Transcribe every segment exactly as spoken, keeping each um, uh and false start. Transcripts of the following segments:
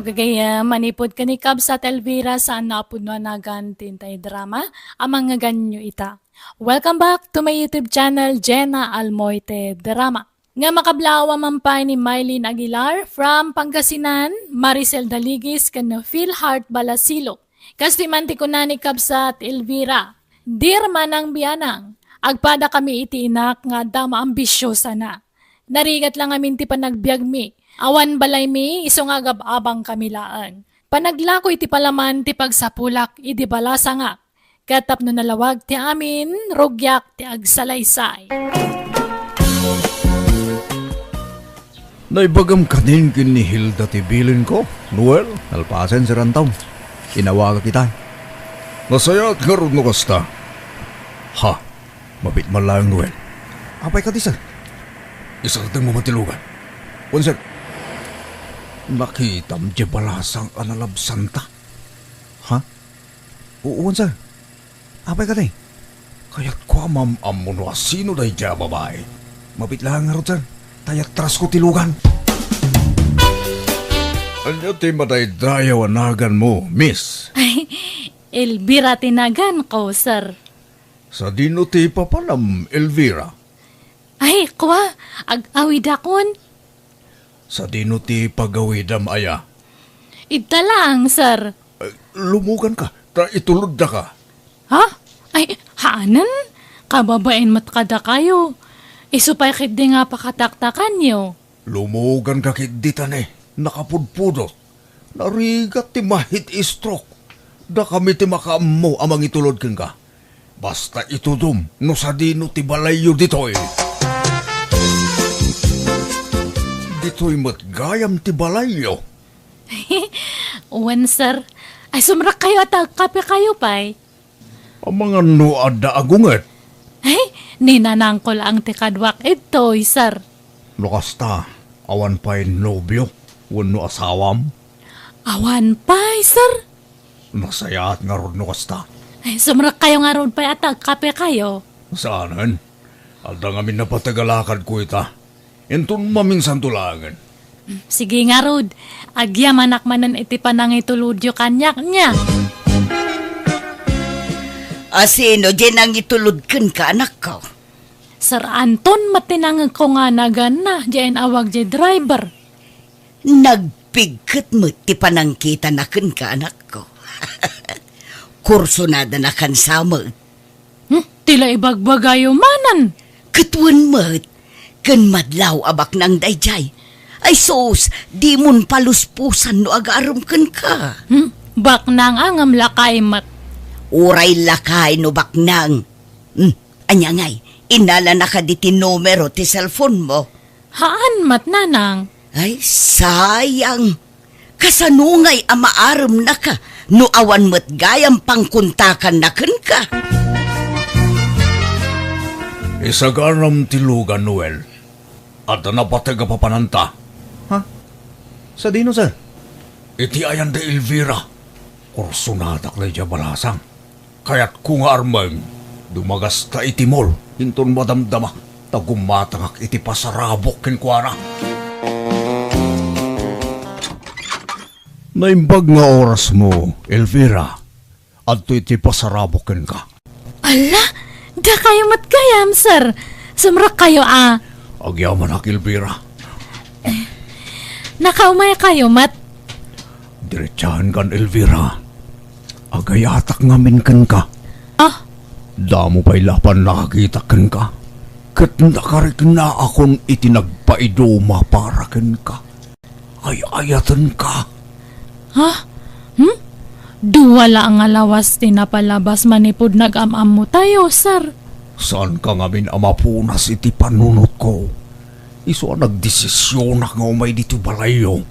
Gagayam, manipud ken ni Kabsat Elvira, saan a pudno a nagan ti intay drama a mangngeganyo ita. Welcome back to my YouTube channel, Jenna Almoite Drama. Nga makablaawa man pay ni Mylene Aguilar from Pangasinan, Maricel Daligis ken Philhart Balasilo. Kastoy man ti kuna ni Kabsat Elvira, "Dear Manang Bianang, agpada kami iti inak nga adda maambisiosana. Narigat la ngamin ti panagbiagmi. Awan balaymi, isu nga agab-abang kami laeng. Panaglako iti palaman ti pagsapulak idi balasangak. Ket tapno nalawag ti amin, rugiak ti agsalaysay." Naibagam kanin ken ni Hilda ti bilinko, Noel, nalpasen, Sir Anton. Inawagak ita. Nasayaat ngarud no kasta. Ha, mabit man laeng, Noel. Apay kadi, sir? Isardengmo man ti lugan. Wen, sir. Nakitam diay balasang a nalabsanta? Ha? Wen, sir. Apay kadi? Kayatko a maam-ammo no asino daydiay a babai. Mabit laeng ngarud, sir. Ta iyatrasko ti lugan. Ania ti madaydayaw a naganmo, miss? Ay, Elvira ti naganko, sir. Sadino ti papanam, Elvira? Ay, kua, ag-awidakon. Sadino ti pagawidam aya? Ita laeng, sir. Eh, lumuganka, ta ituloddaka. Ha? Ay, haanen? Kababain met kadakayo. Isu pay ketdi nga pakataktakanyo. Lumuganka ketdi ta ne, nakapudpudot. Narigat ti ma-heat stroke. Dakami ti makaammo a mangitulod kenka. Basta itudom no sadino ti balayyo ditoy. Ditoy met gayam ti balayyo. Wen, sir. Ay, sumrekkayo a ta agkapekayo pay. Amangan no adda agunget? Ay, ni nanangko laeng ti kaduak idtoy, sir. No kasta, awan pay nobio wenno asawam? Awan pay, sir. Nasayaat ngarud no kasta. Ay, sumrekkayo ngarud pay a ta agkapekayo. Saanen? Adda ngamin napateg a lakadko ita. Inton maminsanto laengen. Sige ngarud, agyamanak manen iti panangitulodyo kaniak, nia. Asino diay nangitulod kenka, anakko? Sir Anton met ti nangegko nga naganna, diay inawag diay driver. Nagpigket met ti panangkitana kenka, anakko. Kursunadana kansa met. Hmm, ti la ibagbagayo manen. Ket wen met, ken madlaw a baknang daydiay. Ay sus, dimon paluspusan no agarem kenka. Hmm, baknang a ngem lakay met. Uray lakay no baknang. Hmm, ania ngay, innala na kadi ti numero ti cellphone mo? Haan met, nanang. Ay, sayang. Kasano ngay a maaremnaka no awan met gayam pangkontakanna kenka? Isaganam ti lugan, Noel. Adda napateg a papananta. Ha? Sadino, sir? Iti ayan da Elvira. Kursunadak daydiay a balasang. Kayatko nga armeng, dumagasta iti mall, inton madamdama, ta gummatangak iti pasarabok kenkuana. Naimbag nga orasmo, Elvira. Adtoy ti pasarabok kenka. Ala, dakayo met gayam, sir. Sumrekkayo a. Agyamanak, Elvira. Nakaumaykayo met? Diretsahankan, Elvira. Agayatak ngamin kenka. Ah? Damo pay la a pannakakitak kenka. Ket nakariknaakon iti nagpaiduma para kenka. Ay-ayatenka. Ha? Hmm? Dua la nga lawas ti napalabas manipud nag-am-ammotayo, sir. Saanka ngamin a mapunas iti panunotko. Isu a nagdesisionak nga umay ditoy balayyo.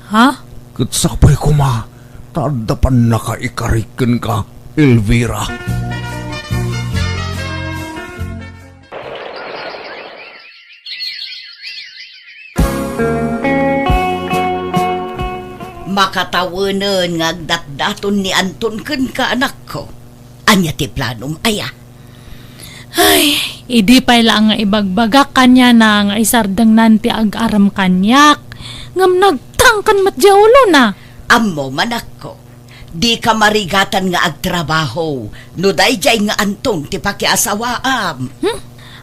Ha? Ket sapay koma, ta adda pannakaikarik kenka, Elvira. Makatawenen nga agdatdaton ni Anton kenka, anakko. Ania ti planom, aya? Ay, idi pay la nga ibagbagak kaniana nga isardengnan ti agarem kaniak, ngem nag- Tangken met diay ulona. Ammom, anakko, dika marigatan nga agtrabaho no daydiay nga Anton ti pakiasawaam. Hmm?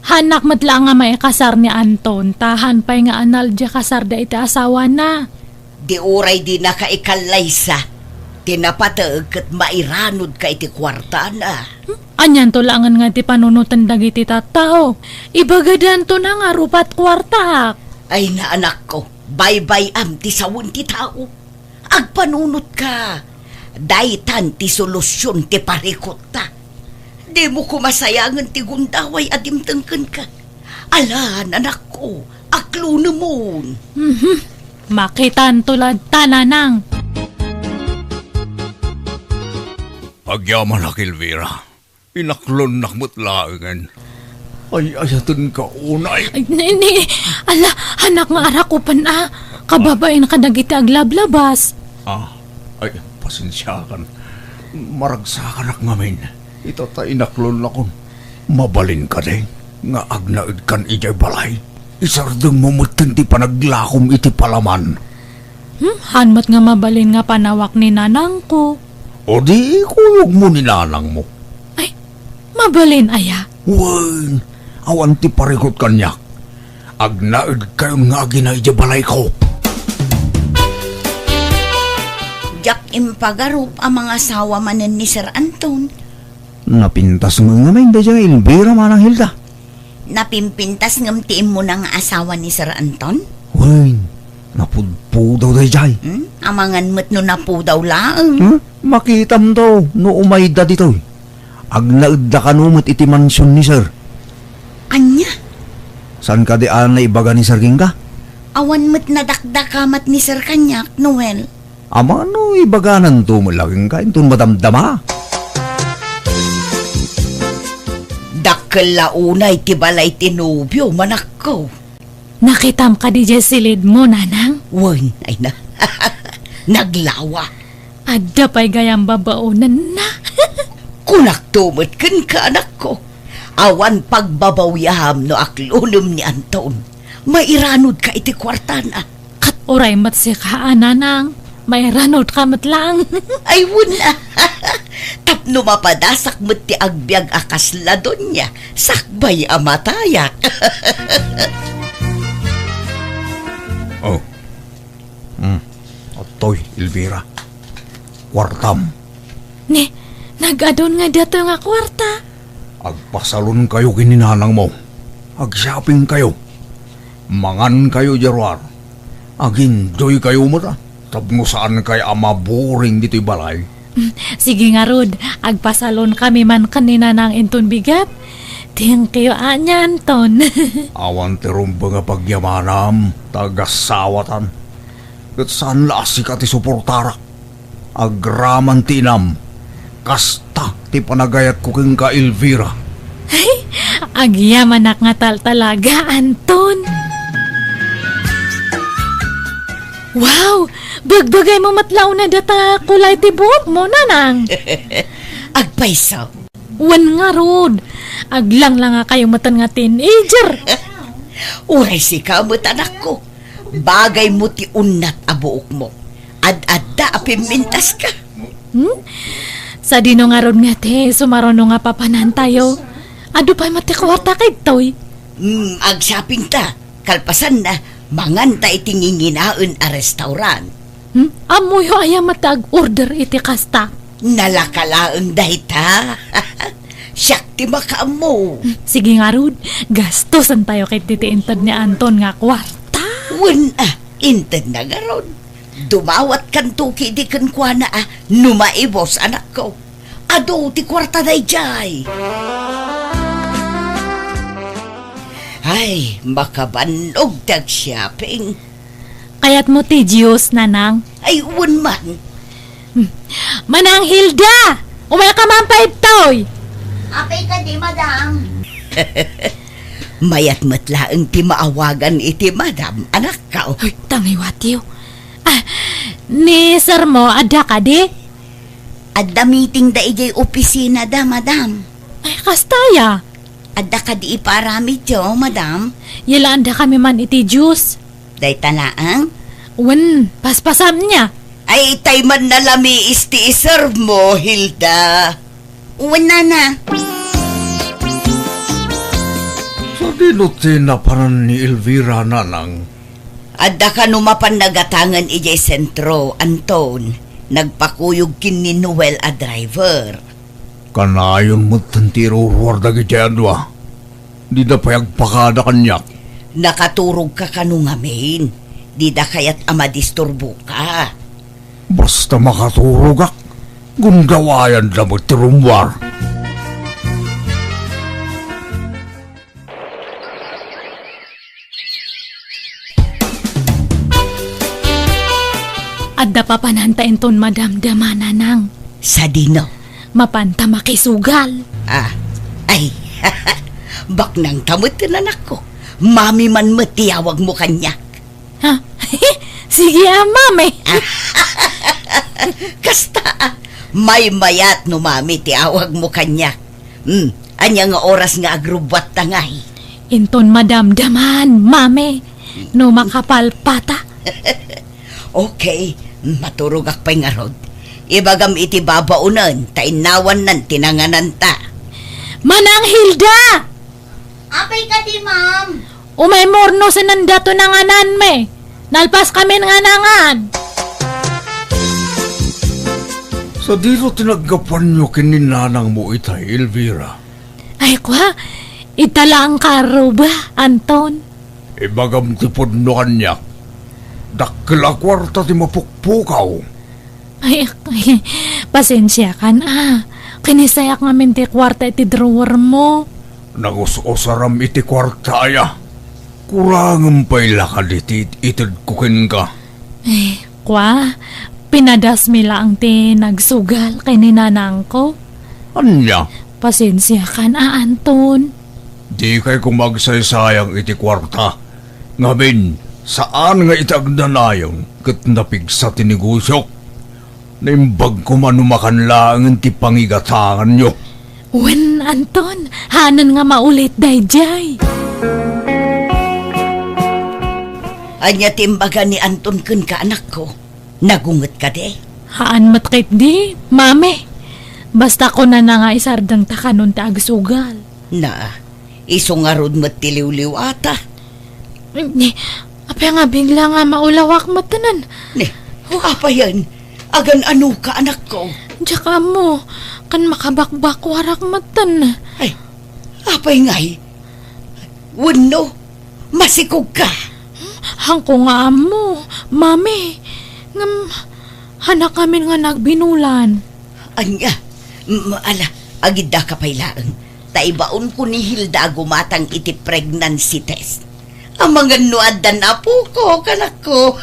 Hanak met la nga maikasar ni Anton, ta haan pay nga anal diay kasarda iti asawana. Di uray dinaka ikallaysa ti napateg ket mairanodka iti kuartana. Hmm? Anianto laengen nga ti panunoten dagiti tattao? Ibagadanto na nga rupat kuartaak. Ay, anakko, baybay-am ti sawen ti tao. Agpanunotka. Daytan ti solusion ti parikutta. Dimo koma sayangen ti gundaway a dimteng kenka. Ala, anakko, aklonemon. Mhm. Makitanto latta, nanang. Agyamanak, Elvira. Inaklonnak met laengen. Ay, ayatenka unay. Ay, ni, ni, ala, hanak nga arakupen a. Kababain kadagiti aglablabas. Ah, ay, pasensiakan. Maragsakanak ngamin. Ita ta inaklonnakon. Mabalin kadi nga agnaedkan idiay balay? Isardengmo metten ti panaglakom iti palaman. Hmm, haan met nga mabalin nga panawak ni nanangko. O di ikuyogmo ni nanangmo. Ay, mabalin aya? Wen, awan ti parikut kaniak. Agnaedkayon nga agina idiay balayko. Diak impagarup a mangasawa manen ni Sir Anton. Napintas ngamin daydiay Elvira, Manang Hilda. Napimpintas ngem ti immuna nga asawa ni Sir Anton? Wen, napudpudaw daydiay. Hmm? Amangan met no napudaw laeng. Hmm? Makitamto no umayda ditoy. Agnaedda kano met iti mansion ni Sir. Ania? Saan kadi a naibaga ni Sir kenka? Awan met nadakdakamat ni Sir kaniak, Noel. Amangan no ibagananto met la kenka inton madamdama. Dakkel la unay ti balay ti nobio, manakko. Nakitam kadi diay silidmo, nanang? Wen, ay na. Naglawa. Adda pay gayam babaonenna. Kunakto met kenka, anakko. Awan pagbabawiam no aklonem ni Anton. Mairanodka iti kuartana. Ket uray met sika a, nanang, mairanodka met laeng. Ay, wen a. Tapno mapadasak met ti agbiag a kasla donia, sakbay a matayak. Oh. Hmm. Adtoy, Elvira. Kuartam. Ni, nag-adun nga datoy nga kuarta. Agpasalonkayo ken ni nanangmo. Agshoppingkayo. Mangankayo idiay ruar. Ag-enjoykayo met, a, tapno saankay a maboring ditoy balay. Mm, sige ngarud, agpasalonkami man ken ni nanang inton bigat. Thank you, a, ni Anton. Awan ti rumbeng a pagyamanam, ta agasawatan. Ket saan la a sika ti suportarak. Agraman ti inam, kasta ti panagayatko kenka, Elvira. Ay, agyamanak nga taltalaga, Anton. Wow! Bagbagaymo met la unay data kulay ti buokmo, nanang. Agpayso. Wen ngarud, aglanglangayo metten nga teenager. Uray sika met, anakko. Bagaymo ti unnat a buokmo. Ad-adda a pimmintaska. Hmm? Sadino ngarud nga ti sumaruno nga papanantayo? Adu pay met ti kuarta daytoy. Hmm, agshoppingta. Kalpasanna, manganta iti nginginaen a restaurant. Hmm? Ammoyo aya met ti ag-order iti kasta? Nalaka laeng dayta. Siak ti makaammo. Hmm, sige ngarud, gastusentayo ketdi ti inted ni Anton nga kuarta. Wen a, intedna ngarud. Dumawatkanto ketdi kenkuana a no maibus, anakko. Adu ti kuarta daydiay. Ay, makabannog ti agshopping. Kayatmo ti juice, nanang? Ay, wen man. Hmm. Manang Hilda! Umayka man pay ditoy! Apay kadi, madam? Mayat met laeng ti maawagan iti madam, anakko. Ay, tangiwatiw. Ah, ni sirmo, adda kadi? Adda meetingda idiay opisinada, madam. Ay, kasta aya? Adda kadi ipaaramidyo, madam? Yalandakami man iti juice. Dayta laeng? Wen, paspasam nia. Ay, tay man nalamiis ti isermo, Hilda. Wen, nana. Sadino ti napanan ni Elvira, nanang? Adda kano mapan nagatangen idiay sentro, Anton. Nagpakuyog ken ni Noel a driver. Kanayon met ti iruruar dagidiay a dua. Dida pay agpakada kaniak. Nakaturogka kano ngamin? Dida kayat a madisturboka. Basta makaturogak, gundawayanda met ti rummuar. Adda papananta inton madamdama, nanang. Sadino? Mapanta makisugal. Ah, ay, baknangta met, anakko. Mami man met ti awagmo kaniak. Ha? Sige, a, mami. Kasta, a, maymayat no mami ti awagmo kaniak. Hmm, ania nga oras nga agrubbuatta ngay? Inton madamdaman, mami, no makapalpata. Okay, maturogak pay ngarud. Ibagam iti babaonen, ta innawannan ti nangananta. Manang Hilda! Apay kadi, ma'am? Umay murno senanda to nangananmi. Nalpas kamin nga nangan. Sadino ti naggapuanyo ken ni nanangmo itay, Elvira? Ay, kua, ita laeng karuba, Anton. Ibagam ti pudno kaniak. Dakkel a kuarta ti mapukpukaw. Ay, ay, pasensiakan, a. Kinisayak ngamin ti kuarta iti drawer mo. Nagus-usaram iti kuarta, aya. Kurangem pay la kadi ti it-itedko kenka. Eh, kua, pinadasmi laeng ti nagsugal ken ni nanangko. Ania? Pasensiakan, a, Anton. Dikay koma agsaysayang iti kuarta. Ngamin, saan nga iti agnanayon ket napigsa ti negosiok. Naimbag koma no makan laengen ti pangigatanganyo. Wen, Anton, haanna nga maulit daydiay. Ania ti imbaga ni Anton kenka, anakko? Nagunget kadi? Haan met ketdi, mami. Basta kunana nga isardengta kanon ti agsugal. Na, isu ngarud met ti liwliwata. Ni, apay nga bigla nga maulawak metten? Ni, oh, apayen? Agan-anoka, anakko? Diak ammo, ken makabakbakuarak metten. Ay, apay ngay? Wenno, masikogka? Haanko nga ammo, mami. Ngem, hanak ngamin nga nagbinulan. Ania? M-, ala, agiddaka pay laeng. Ta ibaonko ni Hilda a gumatang iti pregnancy test. Amangan no addan apoko, kanakko.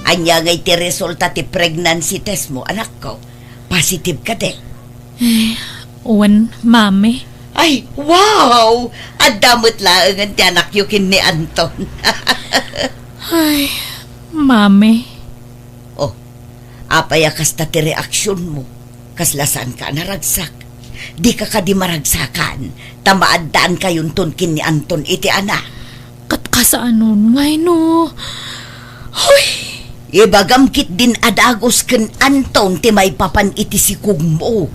Ania ngay ti resulta ti pregnancy test mo, anakko? Positive kadi? Eh, wen, mami. Ay, wow! Adda met laengen ti anakyo ken ni Anton. Ay, mami. Oh, apay a kasta ti reaksionmo? Kasla saanka a naragsak? Dika kadi maragsakan, ta maaddaankayon ton ken ni Anton iti anak. Ket kasaanon ngay no? Hoy! Ibagam ketdin a dagus ken Anton ti maipapan iti sikogmo.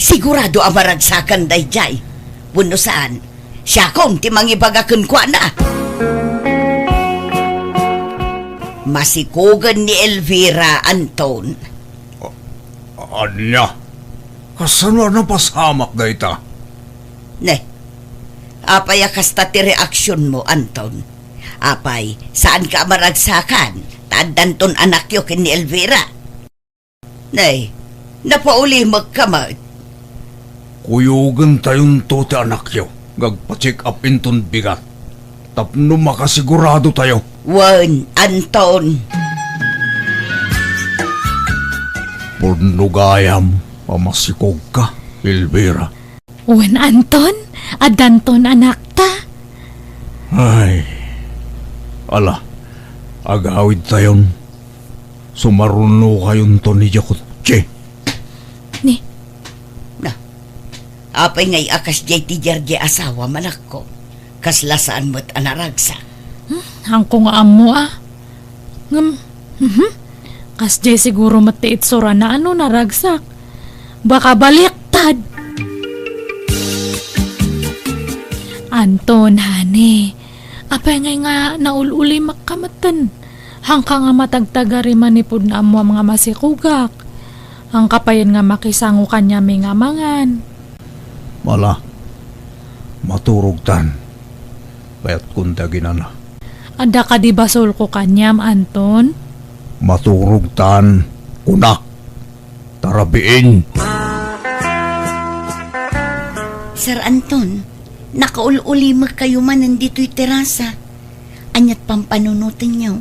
Sigurado a maragsakan daydiay. Wenno saan, siakon ti mangibaga kenkuana. Masikogen ni Elvira, Anton. A-, ania? Kasano a napasamak dayta? Ne, apay a kasta ti reaksionmo, Anton? Apay, saanka a maragsakan, ta addanton anakyo ken ni Elvira? Nay, napaulimekka met. Kuyogentayonto ti anakyo nga agpa-check up inton bigat, tapno makasiguradotayo. Wen, Anton. Pudno gayam a masikogka, Elvira. Wen, Anton, addanton anakta. Ay, ala, agawidtayon. Sumarunokayonto ni Jakutche. Ni? Na, apay ngay a kasdiay ti diardiay asawa, manakko? Kasla saan met a naragsak. Hmm, haanko nga ammo a. Ngem, mhm. Kasdiay siguro met ti itsurana a no naragsak. Baka baliktad. Anton, honey, apay ngay nga naul-ulimek ka metten? Haanka nga matagtagari manipud naammoam nga masikogak. Haanka payen nga makisango kaniami nga mangan. Ala, maturogtan. Kayatkon ti aginana. Adda kadi basolko kaniam, Anton? Maturogtan, kunak. Tarabiin. Sir Anton, nakaul-ulimekkayo manen ditoy terasa. Aniat pampanunotenyo?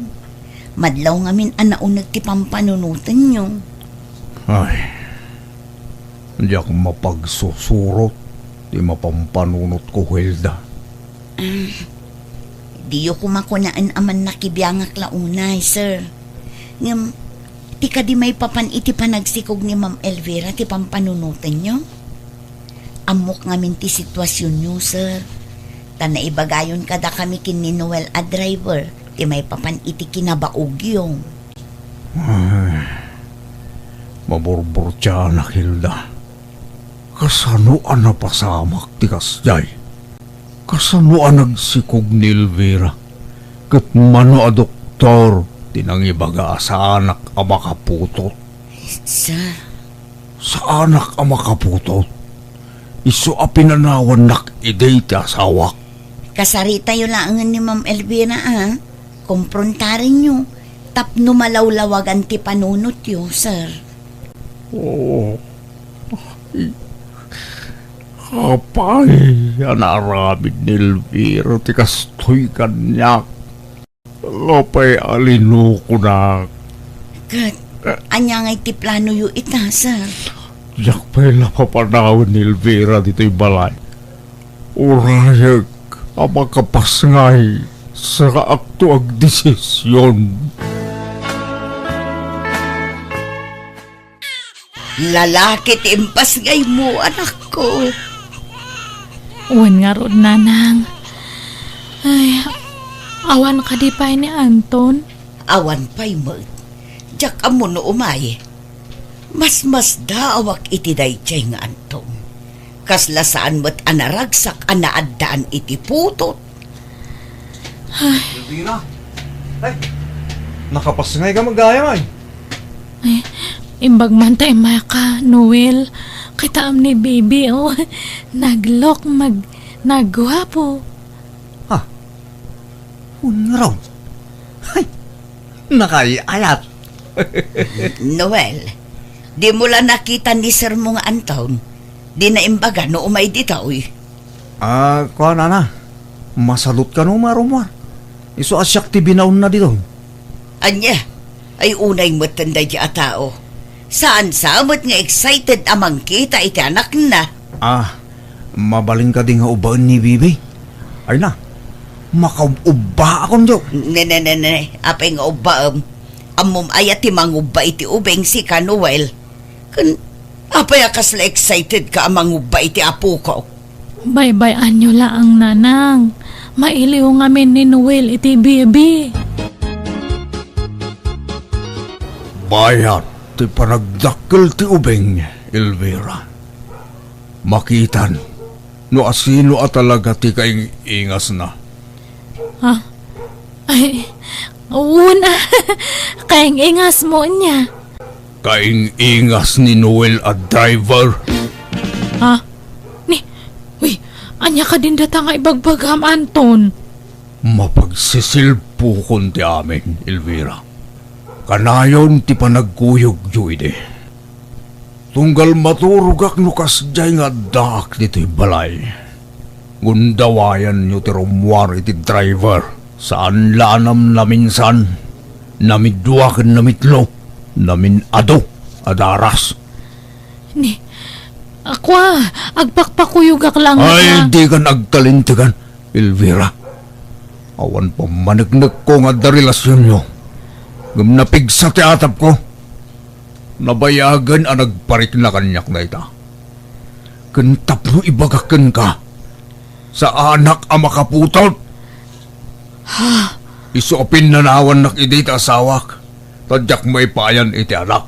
Madlaw ngamin a nauneg ti pampanunotenyo. Ay, diak mapagsusurot ti mapampanunotko, Hilda. Ah, diyo koma kunaen a mannakibiangak la unay, sir. Ngem, ti kadi maipapan iti panagsikog ni Ma'am Elvira ti pampanunotenyo? Ammok ngamin ti situasionyo, sir. Ta naibagayon kadakami ken ni Noel a driver ti maipapan iti kinabaogyo. Ay, maburburtianak, Hilda. Kasano a napasamak ti kasdiay? Kasano a nagsikog ni Elvira? Ket mano a doktor ti nangibaga a saanak a makaputot? Sir. Saanak a makaputot? Isu a pinanawannak idi ti asawak. Kasaritayo laengen ni Ma'am Elvira, a. Komprontarenyo tapno malawlawagan ti panunotyo, sir. Oo. Ay, apay a naaramid ni Elvira ti kastoy kaniak? Apay a linukonak? Ket, ania ngay ti planoyo ita, sir? Diak pay la papanawen ni Elvira ditoy balay. Urayek a makapasngay, sakaakto agdesision. Lalaki ti impasngaymo, anakko. Wen ngarud, nanang. Ay, awan kadi pay ni Anton? Awan pay met. Diak ammo no umay. Masmasdaawak iti daydiay nga Anton. Kasla saan met a naragsak a naaddaan iti putot. Ay. Elvira! Ay! Nakapasngay ka met gayam, ay? Ay, imbag man ta immaka, Noel. Kitaem ni baby, oh. Naglook, mag-, nagguapo. Ha? Unraw? Ay! Nakaay-ayat! Noel, dimo la nakita ni sermo nga Anton? Dina imbaga no umay ditoy? Ah, kuan, nana. Masalot kano, marumar. Isu a siak ti binaonna ditoy. Ania? Ay, unay metten daydi a tao. Saan sa met nga excited a mangkita iti anakna? Ah, mabalin kadi nga ubbaen ni Bibi? Ay na, makaub-ubbaakon, jo. Ne, ne, ne, ne. Apay nga ubbaem? Ammom aya ti mangubba iti ubing sika, Noel? Ken apay a kasla excited ka a mangubba iti apoko? Baybay-anyo laeng, nanang. Mailiw ngamin ni Noel iti bibi. Bayat ti panagdakkel ti ubing, Elvira. Makitan no asino a talaga ti kaing-ingasna. Ha? Ay, una. Kaing-ingasmo ania? Kaing-ingas ni Noel a driver. Ha? Ni, uy, ania kadin data nga ibagbagam, Anton? Mapagsisilpukon ti amin, Elvira. Kanayon ti panagkuyogyo idi. Tunggal maturogak no kasdiay nga addaak ditoy balay. Gundawayanyo ti rummuar iti driver. Saan la a namnaminsan, namidua ken namitlo, namin-adu a daras. Ni, akua, agpakpakuyogak lang. Ay, nga dikan agkalintegan, Elvira. Awan pammaneknekko nga adda relasionyo. Ngem napigsa ti atapko. Nabayagen a nagparikna kaniak dayta. Ken tapno ibagak kenka, Saanak a makaputot. Ha? Isu a pinnanawannak idi ti asawak, ta diak maipayan iti anak.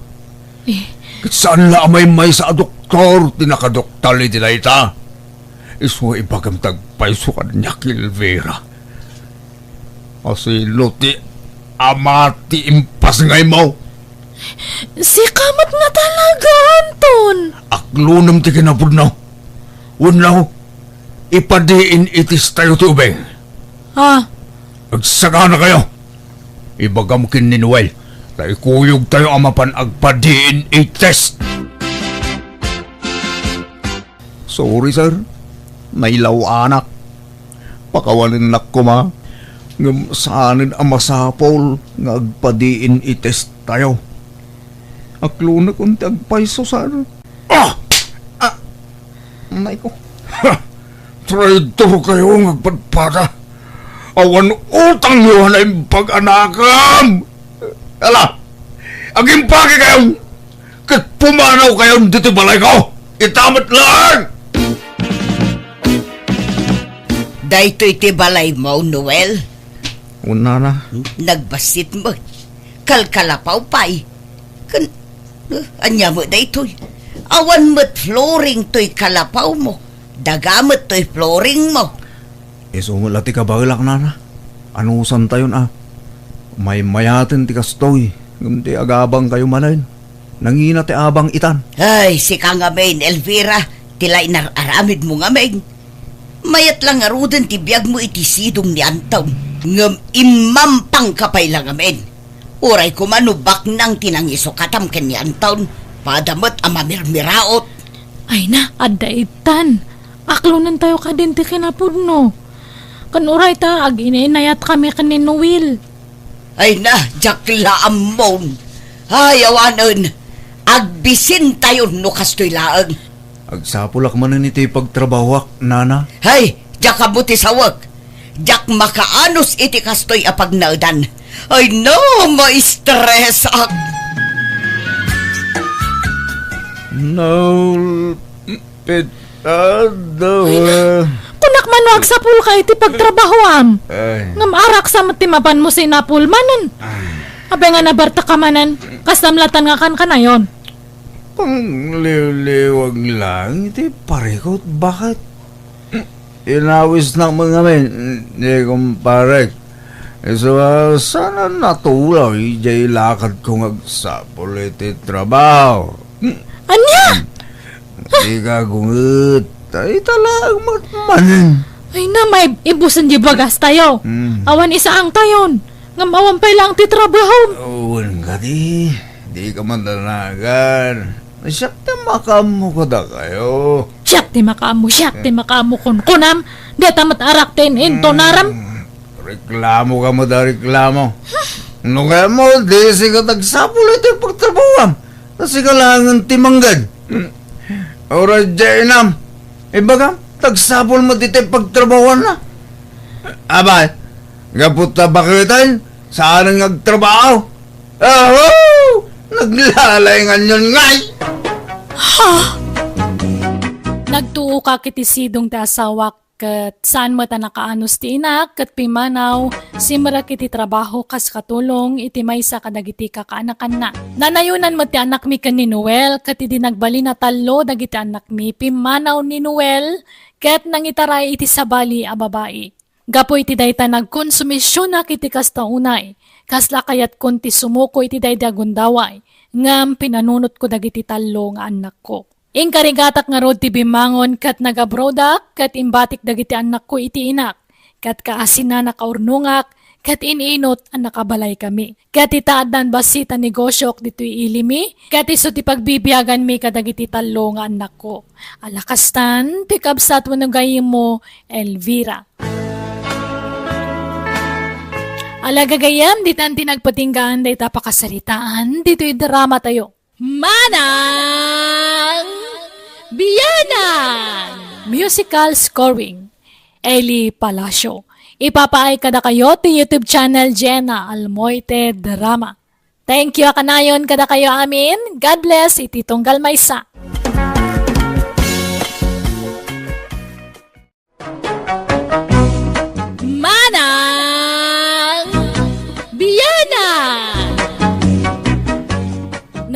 Eh. Ket saan la a maymaysa a doktor ti nakadoktal iti dayta. Isu a ibagam ti agpayso kaniak, Elvira. Asino ti ama ti impasngaymo? Sika met nga talaga, Anton. Aklonem ti kinapudno. Wenno, ipa-D N A test tayo ti ubing. Ah. Agsaganakayo. Ibagam ken ni Noel, ta ikuyogtayo a mapan agpa-D N A test. Sorry, sir. Nailaw-anak. Pakawanennak koma, ngem saanen a masapul nga agpa-D N A test tayo. Aklonekon ti agpayso, sir. Ah! Ah! Nay ko. Ha! Traidor kayo nga agpadpada. Awan utangyo a naimbag a nakam! Ala! Agimpake kayo! Ket pumanaw kayon ditoy balayko! Ita met laeng! Daytoy ti balaymo, Noel? Wen, nana. Nagbassit met. Kalkalapaw pay. Ken, eh, ania met daytoy? Awan met flooring toy kalapawmo. Daga met toy flooringmo. Isu met la ti kabaelak, nana. Anusantayon a maymayaten ti kastoy, ngem ti agabangkayo manen, nangina ti abang itan. Ay, sika ngamin, Elvira, ti la inar-aramidmo ngamin. Mayat la ngaruden ti biagmo iti sidong ni Anton, ngem immampangka pay la ngamin. Uray koma no baknang ti nangisukatam ken ni Anton, pada met a mamirmiraot. Ay na, adda itan. Aklonentayo kadin ti kinapudno. Ken uray ta, aginainayatkami ken ni Noel. Ay na, diak la ammon. Ay, awanen. Agbisintayon no kastoy laeng. Agsapulak manen iti pagtrabahoak, nana. Hay, diak ammo ti sawek. Diak makaanus iti kastoy a pagnaedan. Ay no, ma-stressak. Naulpit adawa. Kunak man no agsapulka iti pagtrabahoam. Ay. Ngem araksa met ti mapanmo sinapul manen. Ay. Apay nga nabartaka manen, kastam latan nga kankanayon. Pangliwliwag lang iti parikut, baket inawisnak met ngamin, ni kumparek. Isu a saan a natulaw idiay lakadko nga agsapul iti trabaho. Ania? Dika gunget, ta ita laeng met manen. Ay na, maibusen di bagastayo. Hmm. Awan isaangtayon. Ngem awan pay laeng ti trabaho. Wen kadi, dika madanagan. Siak ti makaammo kadakayo. Siak ti makaammo, siak ti makaammo kunkunam. Dita met arak ti in-intonaram. Hmm, reklamo ka met a reklamo. No kayatmo, di sika ti agsapul iti pagtrabahoam. Ta sika laengen ti mangged. Uray diay inam. Ibagam, ti agsapul met iti pagtrabahoanna. Abay, gapu ta baketen, saanen nga agtrabaho. Aho! Naglalainganyon ngay! Ha? Nagtuokak iti sidong ti asawak, ket saan met a nakaanus ti inak, ket pimmanaw, simrek iti trabaho kas katulong iti maysa kadagiti kakaanakanna. Nanayonan met ti anakmi ken ni Noel, ket idi nagbalin a tallo dagiti anakmi, pimmanaw ni Noel, ket nangitaray iti sabali a babai. Gapu iti dayta, nagkonsumisionak iti kasta unay, kasla kayatkon ti sumuko iti daydi a gundaway, ngem pinanunotko dagiti tallo nga annakko. Inkarigatak ngarud ti bimmangon ket nag-abroadak ket imbatik dagiti annakko iti inak, ket kaasina nakaurnongak ket in-inut a nakabalaykami. Ket ita addan bassit a negosiok ditoy ilimi, ket isu ti pagbibiaganmi kadagiti tallo nga annakko. Ala kastan, ti kabsat wenno gayyemmo, Elvira. Ala gagayyem, ditan ti nagpatinggaan dayta pakasaritaan ditoy dramatayo. Manang Biyanan! Musical scoring, Eli Palacio. Ipapaay kadakayo ti YouTube channel Jenna Almoite Drama. Thank you a kanayon kadakayo amin. God bless iti tunggal maysa.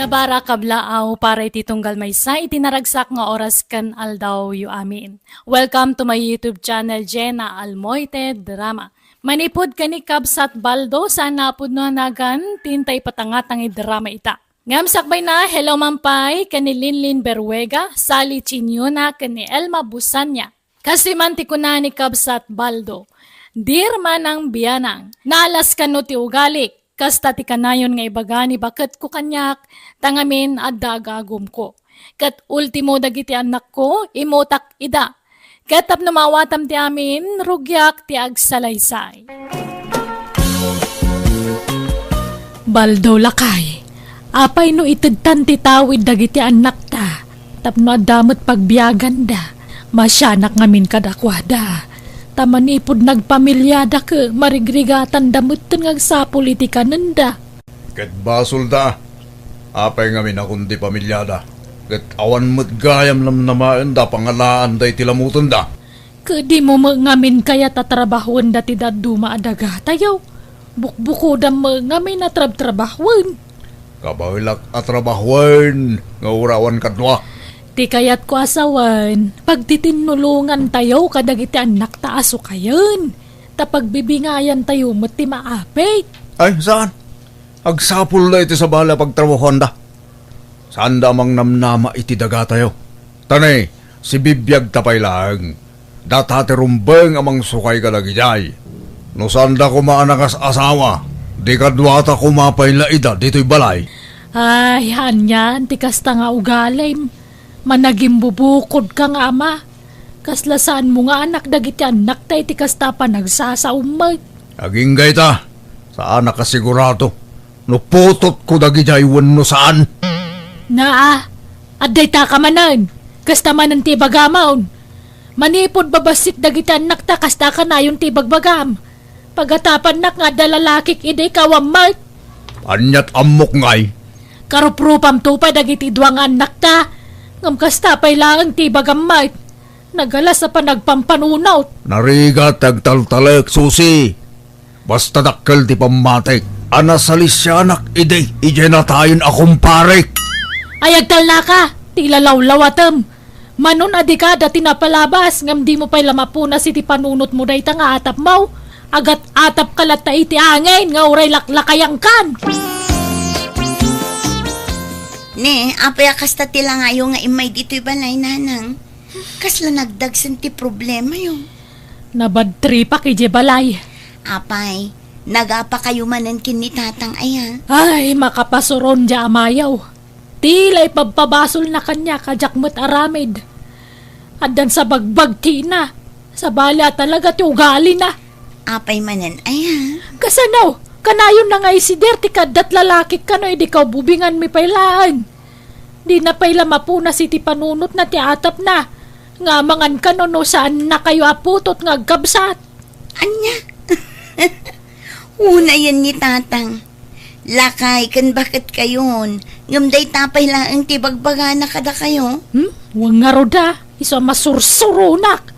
Para kablaaw, para iti tunggal maysa iti naragsak nga oras ken aldawyo amin. Welcome to my YouTube channel, Jena Almoite Drama. Manipud ken ni Kabsat Baldo, saan a pudno a nagan ti inta ipatangatang iti drama ita. Ngem sakbayna, hello man pay ken ni Linlin Berruega, Sally Chiniona, ken ni Elma Busanya. Kastoy man ti kuna ni Kabsat Baldo, "Dear Manang Bianang, naalas kano ti ugalik, kasta ti kanayon nga ibaga ni baketko kaniak, ta ngamin adda agagumko. Ket ultimo dagiti annakko, imutak ida. Ket tapno maawatam ti amin, rugiak ti agsalaysay." Baldo, lakay, apay no itedtan ti tawid dagiti annakta tapno adda met pagbiaganda? Masianak ngamin kadakuada. Ta manipud nagpamiliada ket marigrigatanda metten nga agsapul iti kanenda. Ket basolda. Apay ngamin a kundi pamiliada? Ket awan met gayam namnamaenda a pangalaanda iti lamutenda. Ket dimo met ngamin kayat a trabahuenda ti dadduma a dagatayo? Bukbukodam met ngamin a trabtrabahuen. Kabaelak a trabahuen nga uray awan kadua. Ti kayatko a sawen, pagtitinulongantayo kadagiti annakta a sukayen, ta pagbibingayantayo met ti maapit. Ay, saan? Agsapulda iti sabali a pagtrabahuanda. Saanda a mangnamnama iti dagatayo. Ta ne, sibibiagta pay laeng. Data ti rumbeng a mangsukay kadagidiay. No saanda koma a nakas-asawa, di kaduata koma pay la ida ditoy balay. Ay, anian ti kasta nga ugalim? Managimbubukodka nga ama. Kasla saanmo nga anak dagiti annakta iti kasta a panagsasaom met. Agingga ita, saanak a sigurado no putotko dagidiay wenno saan. Naa, adda ita ka manen. Kasta manen ti ibagamon. Manipud babassit dagiti annakta, kasta kanayon ti ibagbagam. Pagatapannak nga adda lalakik idi ikaw a met. Aniat ammok ngay? Karuprupamto pay dagiti dua nga annakta. Ngem kasta pay laeng ti ibagam met. Nagalas a panagpampanunot. Narigat ti agtaltalek, Susi. Basta dakkel ti pammatik a nasalisianak idi idiay natayen a kumparek. Ay, agtalnaka, ti ilalawlawatem. Manon a dika dati napalabas, ngem dimo pay la mapunas iti panunotmo dayta nga atapmo. Agat-atapka latta iti angin nga uray laklakayangkan. Ne, apay a kasta ti langayo nga immay ditoy balay, nanang? Kasla nagdagsen ti problemayo. Nabadtripak idiay balay. Apay, nagapakayo manen ken ni tatang aya? Ay, makapasuron diay amayo. Ti la ipabpabasolna kaniak a diak met aramid. Addan sa bagbagtina, sabali a talaga ti ugalina. Apay manen aya? Kasano? Kanayon na nga isider ti kaddat lalakik kano idi kaububinganmi pay laeng. Dina pay la mapunas iti panunotna ti atapna, nga amangan kano no saannakayo a putot nga agkabsat. Ania? Unayen ni tatang. Lakay ken baketkayon, ngem dayta pay laeng ti bagbagana kadakayo. Hmm? Wen ngarud a, isu a masursuronak.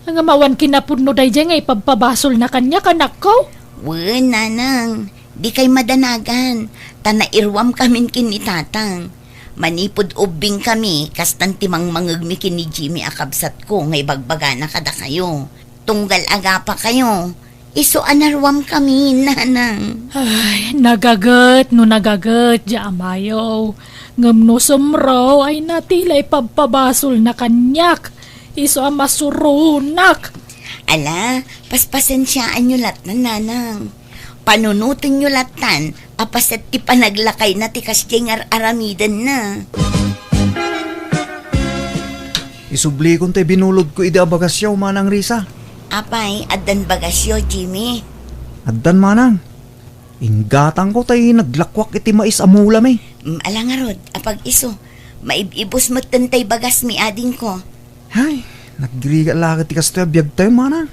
Ngem awan kinapudno daydiay nga ipabpabasolna kaniak, anakko? Wen, nanang, dikay madanagan, ta nairuamkamin ken ni tatang. Manipud ubbingkami, kastan ti mangmangegmi ken ni Jimmy a kabsatko nga ibagbagana kadakayo. Tunggal agapakayo, isu a naruamkami, nanang. Ay, nagaget no nagaget, diay amayo. Ngem no sumro, ay na ti la ipabpabasolna kaniak. Isu a masuronak. Ala, paspasensiaanyo lattan, nanang. Panunotenyo lattan a paset ti panaglakayna ti kasdiay nga ar-aramidenna. Isublikon tay binulodko idi a bagasyo, Manang Risa. Apay, addan bagasyo, Jimmy? Addan, Manang. Inggatangko tay naglakuak iti mais a mulami. Mm, ala ngarud, apag-isu. Maib-ibus metten tay bagasmi, adingko. Ay, nagrigat la ket ti kastoy a biagtayo, Manang.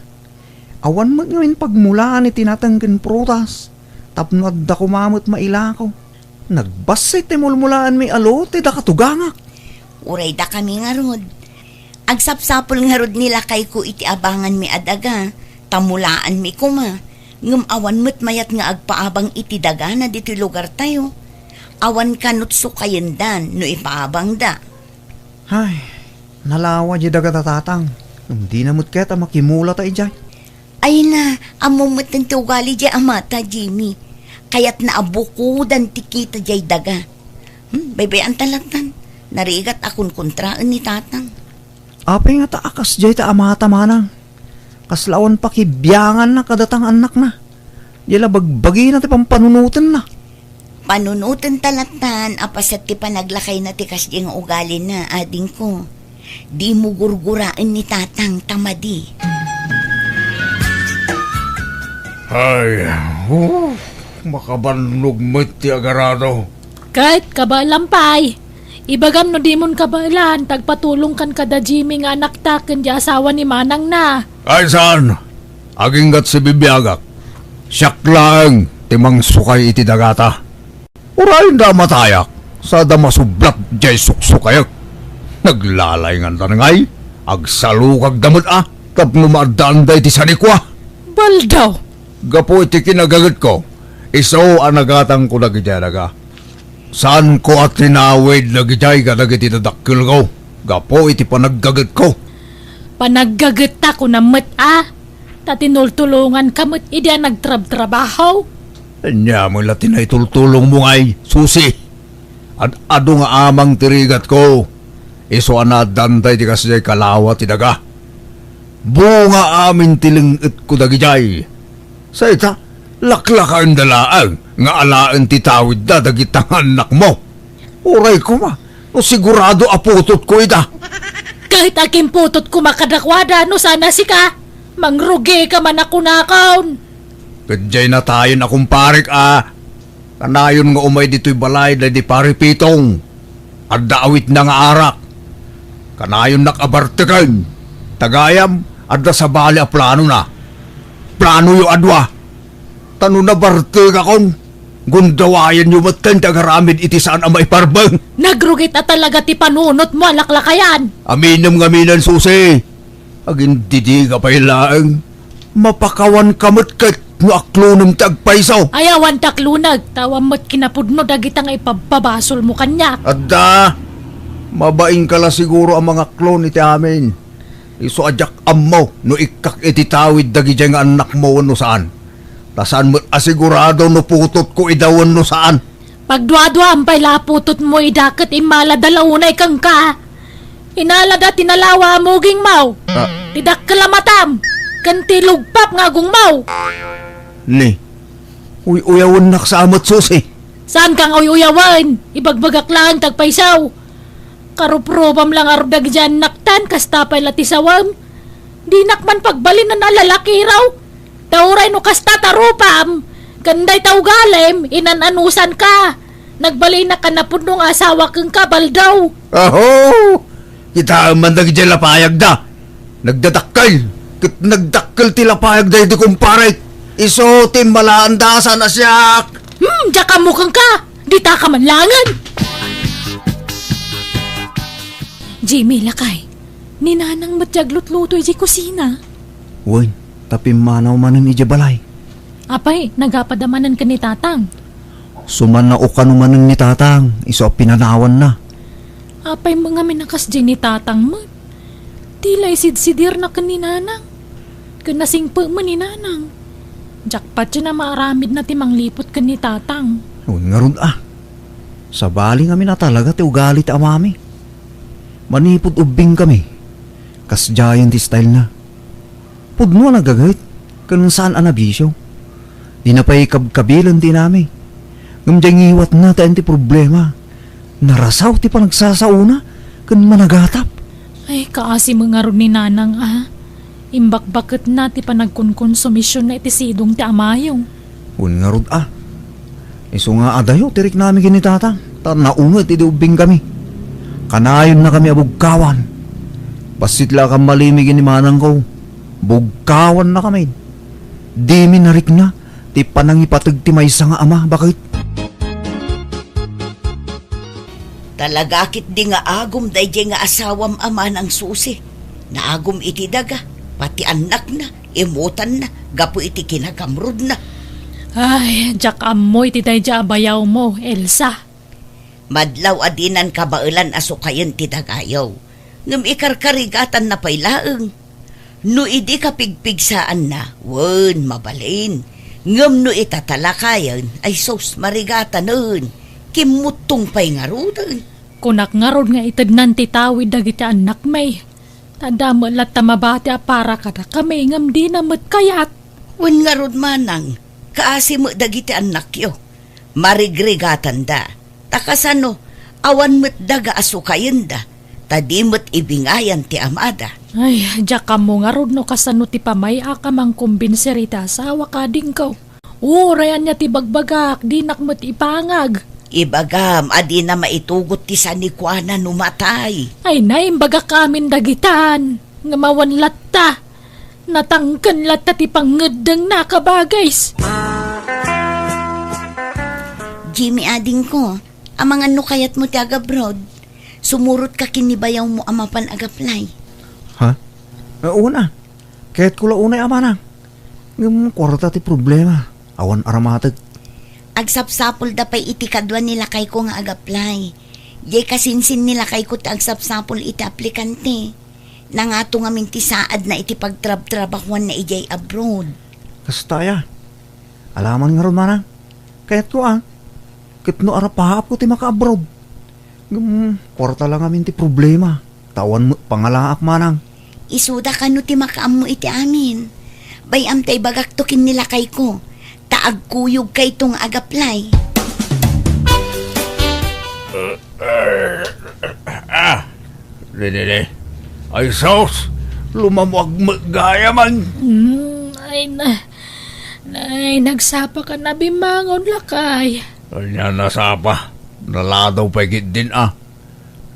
Awan met ngamin pagmulaan iti nateng ken prutas, tapno adda koma met mailako. Nagbassit ti mulmulaanmi a lote da katugangak. Uray dakami ngarud. Agsapsapul ngarud ni lakayko iti abanganmi a daga, ta mulaanmi koma. Ngem awan met mayat nga agpaabang iti dagana ditoy lugartayo. Awan kanut sukayendan no ipaabangda. Ay, nalawa di daga ta tatang. Dina met ket a makimulata idiay. Ay na, ammom met ti ugali di amata, Jimmy. Kayatna a bukodan ti kita diay daga. Hmm, baybay-an ta lattan. Narigat a kunkuntraen ni tatang. Apay ngata a kasdiay ta amata manang? Kasla awan pakibianganna kadata nga annakna. Diay la bagbagina ti pampanunotenna. Panunoten ta lattan a paset ti panaglakayna ti kasdiay nga ugalina, adingko. Dimo gurguraen ni tatang ta madi. Ay, oh, makabannog met ti agarado. Ket kabaelam pay. Ibagam no dimon kabaelan, ta agpatulongkan kada Jimmy nga anakta ken di asawa ni manangna. Ay saan? Aginggat sibibiagak. Siak laeng ti mangsukay iti dagata. Urayenda a matayak, sada masublat diay suksukayek. Naglalaynganta ngay, agsalukagda met a, tapno maaddaanda iti sanikua. Baldaw! Gapu iti kinagagetko, isu a nagatangko dagidiay daga. Saanko a tinawid dagidiay kadagiti dadakkelko gapu iti panaggagetko. Panaggagetta kunam met a, ta tinultulonganka met idi a nagtrabtrabaho. Ania met la ti naitultulongmo ngay, Susi? Ad-adu nga amang ti rigatko, isu a naaddaanda iti kasdiay kalawa ti daga. Bunga amin ti leng-etko dagidiay. Sa ita, laklakaenda laeng nga alaen ti tawidda dagita nga annakmo. Uray koma, no sigurado a putotko ida. Ket akin putot koma kadakuada no saan a sika, mangrugika man a kunakon. Ket diay natayen a kumparek a, kanayon nga umay ditoy balay daydi Pari Pitong. Adda awitna nga arak. Kanayonnak a barteken. Ta gayam, adda sabali a planona. Planoyo a dua. Ta no nabartekakon, gundawayanyo metten ti agaramid iti saan a maiparbeng. Nagrugit a talaga ti panunotmo a laklakayan. Aminem ngamin, Susi. Agindidiga pay laeng. Mapakawanka met ket no aklonem ti agpayso. Ay, awan ti akloneg, ta awan met kinapudno dagita nga ipabpabasolmo kaniak. Adda, mabainka la siguro a mangaklon iti amin. Isu a diak ammo no ikkak iti tawid dagidiay nga annakmo wenno saan. Ta saan met a sigurado no putotko ida wenno saan. Pagduaduam pay la a putotmo ida ket immalada la unay kenka. Inalada ti nalawa a mugingmo, ah, ti dakkel a matam, ken ti lugpap nga agongmo. Ni, uy-uyawennak sa met, Susi. Saanka nga uy-uyawen, ibagbagak laeng ti agpayso. Karuprupam la ngarud dagidiay annaktan, kasta pay la ti sawem. Dinak man pagbalinan a lalakiraw. Ta uray no kasta ta rupam, ken dayta ugalim, inan-anusanka. Nagbalinak a napudno nga asawa kenka, Baldaw. Aho! Kitaem man dagidiay lapayagda. Nagdadakkel, ket nagdakkel ti lapayagda iti kumparek. Isu ti immalaanda a saan a siak. Hmm, diak ammo kenka. Ditaka man laengen. Jimmy, lakay. Ni Nanang met ti aglutluto idiay kusina. Wen, ta pimmanaw manen idiay balay. Apay, nagapada manen ken ni Tatang? Sumannaokano manen ni Tatang, isu a pinanawanna. Apay met ngamin a kasdiay ni Tatang met? Ti la isidsidirna ken ni Nanang. Ken nasingpet met ni Nanang. Diak patien a maaramidna ti mangliput ken ni Tatang. Wen ngarud a. Sabali ngamin a talaga ti ugali ti amami. Manipud ubbingkami, kasdiayen ti stylena. Pudno a nagaget, ken saan a nabisio. Dina pay kabkabilen ti inami. Ngem diay ngiwatna ti ayan ti problema. Narasaw ti panagsasaona ken managatap. Ay, kaasi met ngarud ni Nanang a. Imbakbaketna ti panagkonkonsumision iti sidong ti amayo. Wen ngarud a. Isu nga adayo ti riknami ken ni Tatang, ta naunget idi ubbingkami. Kanayonnakami a bugkawan. Bassit la a kammalimi ken ni manangko. Bugkawannakami. Dimi narikna ti panangipateg ti maysa nga ama, baket. Talaga ketdi nga agum daydiay nga asawam a manang Susi. Naagum iti daga, pati annakna, imutanna, gapu iti kinagamrudna. Ay, diak ammo iti daydiay a bayawmo, Elsa. Madlaw a dinan kabaelan a sukayen ti dagayo, ngem ikarkarigatanna pay laeng. No idi kapigpigsaanna, wen, mabalin. Ngem no itatalakayen, ay sus, marigatanen. Kimmuttong pay ngaruden. Kunak ngarud nga itednan ti tawid dagiti annakmi. Ta adda met latta mabati a para kadakami ngem dina met kayat. Wen ngarud manang, kaasi met dagiti annakyo. Marigrigatanda. Ta kasano, awan met daga a sukayenda, ta di met ibingayan ti amada. Ay, diak ammo ngarud no kasano ti pamay-ak a mangkumbinser iti asawa kadingko. Uray ania ti bagbagak, dinak met ipangag. Ibagam a dina maitugot ti sanikuana no matay. Ay, naimbagak amin dagitan. Ngem awan latta. Natangken latta ti pangngeddengna, kabagis. Jimmy, adingko, amangan no kayatmo ti agabroad, sumurotka ken ni bayawmo a mapan agaplay. Ha? Eh, una. Kayatko la unay a manang. Ngem kuarta ti problema. Awan aramateg. Agsapsapulda pay iti kadua ni lakayko nga agaplay. Diay kasinsin ni lakayko ti agsapsapul iti aplikante. Nangato ngamin ti saadna iti pagtrabtrabahuanna idiay abroad. Kasta aya. Alaman ngarud, manang. Kayatko a. Ket no arapaapko ti makaabroad. Ngem, kuarta la ngamin ti problema. Ta awan met pangalaak, manang. Isuda kano ti makaammo iti amin. Bay-am ta ibagakto ken ni lakayko. Ta agkuyogkayto nga agaplay. Ah, didi, di. Ay, sus! Lumamuag met gayam. Mm, ay na, ay, nagsapa ka na bimangon, lakay. Ania nasapa? Naladaw pay ketdin a.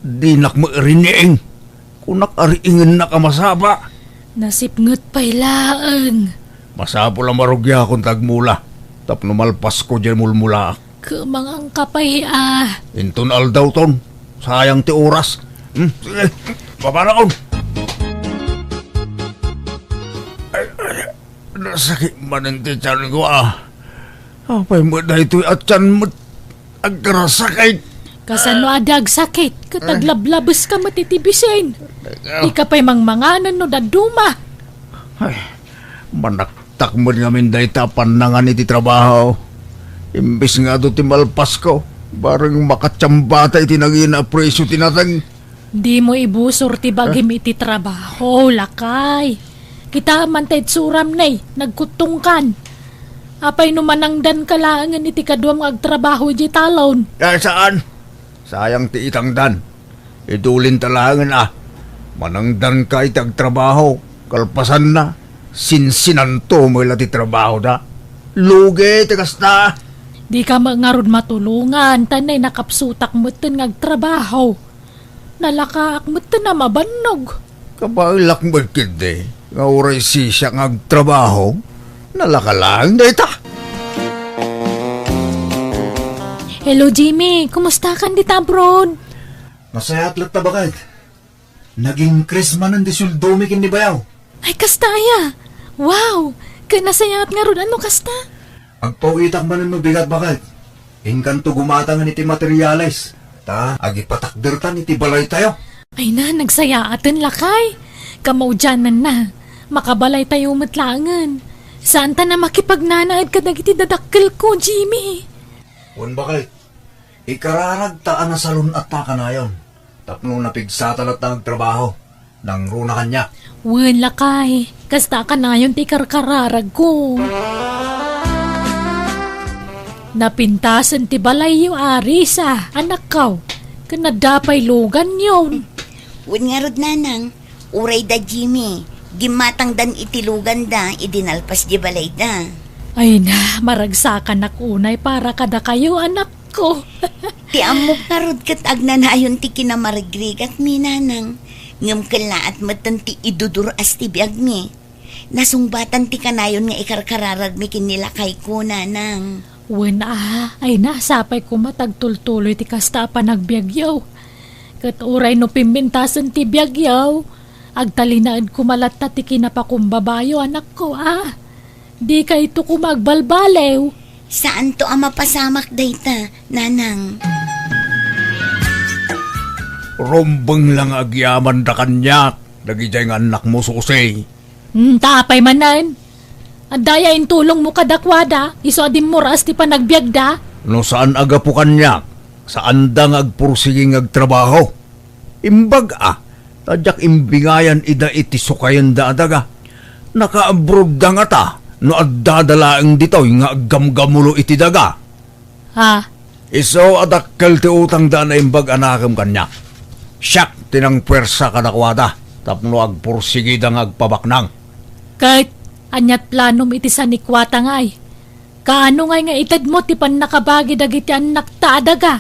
Dinak met riing. Kunak a riingennak a masapa. Nasipnget pay laeng. Masapul a marugiakon ta agmula. Tapno malpasko diay mulmulaak. Kumangangka pay a. Inton aldawton. Sayang ti oras. Hmm, sige. Papanakon. Ay, ay, nasakit manen ti tianko a. Apay met daytoy a tian met agkarasakit? Kasano a di agsakit? Ket aglablabes ka met iti bisin. Ay. Di ka pay mangmanganen no dadduma. Ay, manaktak met ngamin dayta a pannangan iti trabaho. Imbes nga adu ti malpasko, bareng makatiambata iti nangina a presio ti nateng. Dimo ibusor ti bagim iti trabaho, lakay. Kitaem man ta itsuram, ne, nagkuttongkan. Apay no manangdanka laengen iti kaduam nga agtrabaho idiay talon? Ay, saan? Sayang ti itangdan. Idulinta laengen a. Manangdanka iti agtrabaho. Kalpasanna, sinsinanto met la ti trabahoda. Lugi ti kasta. Dika met ngarud matulongan, ta ne, nakapsutak metten nga agtrabaho. Nalakaak metten a mabannog. Kabaelak met ketdi nga uray sisiak nga agtrabaho, nalaka laeng dayta. Hello, Jimmy. Kumusta kan dita abroad? Nasayaat latta, baket. Nag-increase manen ti sueldomi ken ni bayaw. Ay, kasta aya? Wow! Ket nasayaat ngarud a no kasta? Agpaw-itak manen no bigat, baket. Inkanto gumatangen iti materiales, ta agipatakdertan iti balaytayo. Ay na, nagsayaaten, lakay. Kamaudiananna, makabalaytayo met laengen. Saantan a makipagnanaed kadagiti dadakkelko, Jimmy. Wen, baket, ikararagta a nasalun-atta kanayon tapno napigsata latta nga agtrabaho. Nangruna kaniak. Wen, lakay, kasta kanayon ti karkararagko. Napintasen ti balayyo a Risa, anakko, ken adda pay luganyon. Wen ngarud, nanang, uray da Jimmy, gimmatangdan iti luganda idi nalpas di balayda. Ay na, maragsakanak unay para kadakayo, anak ko. Ti ammok ngarud ket agnanayon ti kinamarigrigatmi, nanang. Ngem kellaat metten ti idudur-as ti biagmi. Nasungbatan ti kanayon nga ikarkararagmi ken ni lakayko, nanang. Wen a, ay na, sapay koma ta agtultuloy ti kasta a panagbiagyo. Ket uray no pimmentasen ti biagyo, agtalinaed koma latta ti kinapakumbabayo, anakko a. Dikayto koma agbalbaliw. Saanto a mapasamak dayta, nanang. Rumbeng la nga agyamanda kaniak, dagidiay nga annakmo, Susi. Hmm, ta apay manen? Adda aya intulongmo kadakuada, isu a dimmuras ti panagbiagda? No saan a gapu kaniak, saanda nga agpursigi nga agtrabaho. Imbag a, ta diak imbingayan ida iti sukayenda a daga. Nakaabroadda ngata no addada laeng ditoy nga aggamgamulo iti daga. Ha? Isu a dakkel ti utangda a naimbag a nakem kaniak. Siak ti nangpuersa kadakuada tapno agpursigida nga agpabaknang. Ket aniat planom iti sanikuatangay? Kaano ngay nga itedmo ti pannakabagi dagiti annakta a daga?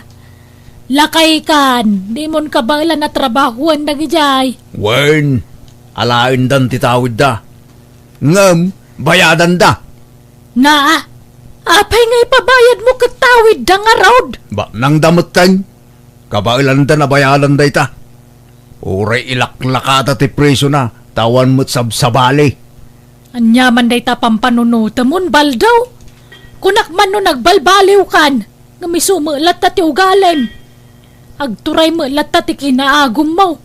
Lakaykan, dimon kabaelan a trabahoen dagidiay. Wen, alaendan ti tawidda. Ngem, bayadanda. Naa, apay nga ipabayadmo ket tawidda ngarud? Baknangda metten. Kabaelanda a bayadan dayta. Uray ilaklakada ti presiona, ta awan met sabsabali. Ania man dayta pampanunotemon, Baldaw? Kunak man no nagbalbaliwkan, ngem isu met latta ti ugalem. Agturay met latta ti kinaagummo.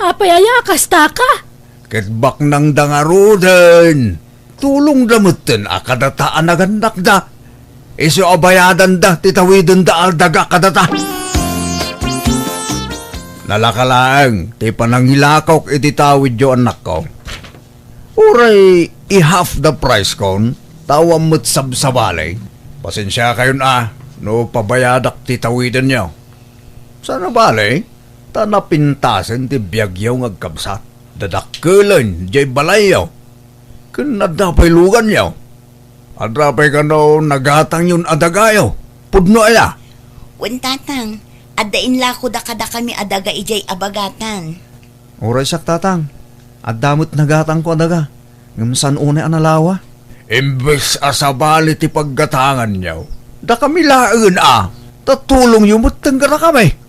Apay aya a kastaka? Ket baknangda ngaruden. Tulongda metten a kadata a nagannakda. Isu a bayadanda ti tawidenda a daga kadata. Nalaka laeng ti panangilakok iti tawidyo, annakko. Uray i-half the price kon, ta awan met sabsabali. Pasensiakayon a no pabayadak ti tawidenyo. Saan a bale, ta napintasen ti biagyo nga agkabsat. Dadakkelen diay balayyo. Ken adda pay luganyo. Adda pay kano nagatangyon a dagayo. Pudno aya? Wen, Tatang, adda inlakoda kadakami a daga idiay abagatan. Uray siak, Tatang. Adda met nagatangko a daga. Ngem saan unay a nalawa? Imbes a sabali ti paggatanganyo, dakami laengen a, ta tulongyo metten kadakami.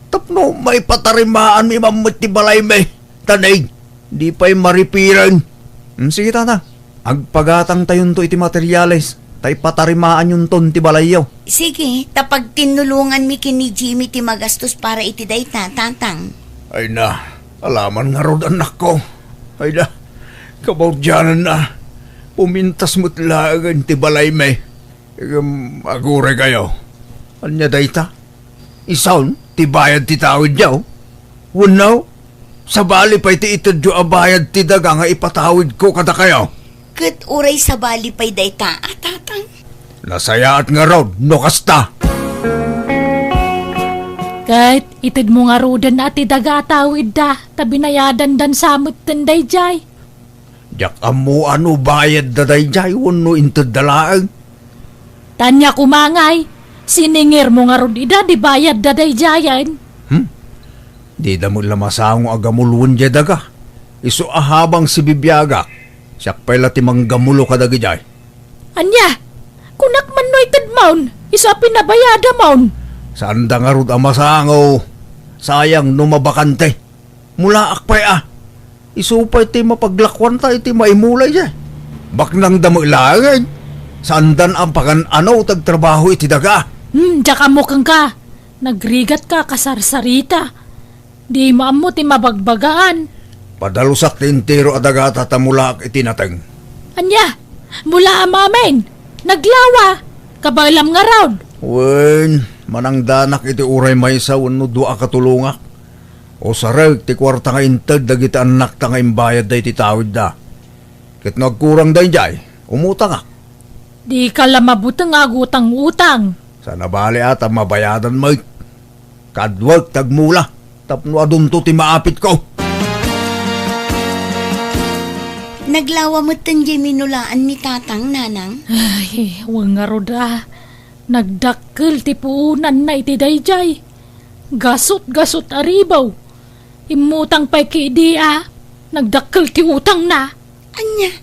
Tapno maipatarimaanmi man met ti balaymi, ta nay, di pay maripiren. Hmm, sige, Tata. Agpagatangtayonto iti materiales, ta ipatarimaanyonton ti balayyo. Sige, ta pagtinnulonganmi ken ni Jimmy ti magastos para iti dayta, Tatang. Ay na, alaman ngarud, annakko. Ay na, kabaudiananna, pumintas met laengen ti balaymi. Ngem aguray kayo. Ania dayta? Isun ti bayad ti tawidyo? Wenno, sabali pay ti itedyo a bayad ti daga nga ipatawidko kadakayo? Ket uray sabali pay dayta a, Tatang? Nasayaat ngarud no kasta. Ket itedmo ngaruden a ti daga a tawidda, ta binayadandan sa metten daydiay. Diak ammo a no bayadda daydiay wenno intedda laeng. Ania koma ngay, siningirmo ngarud ida di bayadda daydiayen? Hmm? Dida met la masango a gamuloen diay daga. Isu a habang sibibiagak, siak pay la ti manggamulo kadagidiay. Ania? Kunak man no itedmon, isu a pinabayadamon. Saanda ngarud a masango. Sayang no mabakante. Mulaak pay a. Isu pay ti mapaglakuanta iti maimula idiay. Baknangda met laeng. Saandan a pagan-ano ti agtrabaho iti daga. Hmm, diak ammo kenka. Nagrigatka a kasarsarita. Dimo ammo ti mabagbagaan. Padalusak ti entero a dagata ta mulaak iti nateng. Ania? Mulaam amin? Naglawa? Kabaelam ngarud? Wen, manangdanak iti uray maysa wenno dua a katulongak. Usarek ti kuarta nga inted dagiti annakta nga imbayadda iti tawidda. Ket no agkurang daydiay, umutangak. Dika la mabuteng a agutang-utang. Saan a bale a ta mabayadan met. Kaduak ti agmula tapno adunto ti maapitko. Naglawa metten diay minulaan ni Tatang, Nanang? Ay, wen ngarud a. Nagdakkel ti puonanna iti daydiay. Gasut-gasut a ribaw. Immutang pay ket idi a nagdakkel ti utangna. Ania?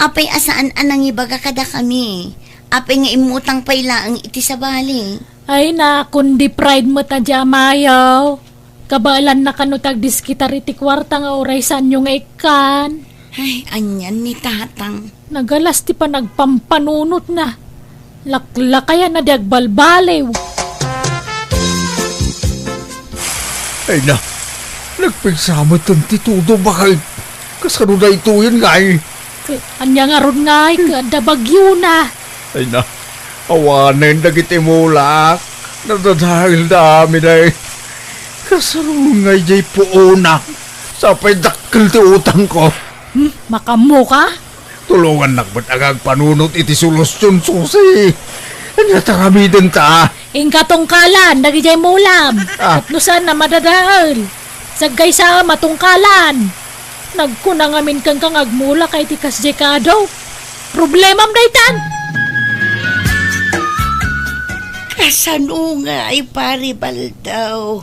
Apay a saan a nangibaga kadakami? Apay nga immutang pay laeng iti sabali? Ay na, kundi pride met a di amayo. Kabaelanna kano ti agdiskitar iti kuarta nga uray saanyo nga ikkan. Ay, anian ni Tatang? Nagalas ti panagpampanunotna. Laklakayan a di agbalbaliw. Ay na, nagpigsa met ti todo, baket. Kasano daytoyen ngay? Ket ania ngarud ngay, ket adda bagyona? Ay na, awanen dagiti mulak. Nadadaelda amin ay. Kasano ngay jay puona? Sapay dakkel ti utangko. Hmm, makammoka? Tulongannak met nga agpanunot iti solusion, Susi. Ania ti aramidenta? Inka tungkalan dagidiay mulam. Ah. Tapno saan a madadael. Saggaysa a matungkalan. Nagkuna ngamin kenka nga agmulak iti kasdiay kado. Problemam daytan. Kasano ngay, Pari Baldaw?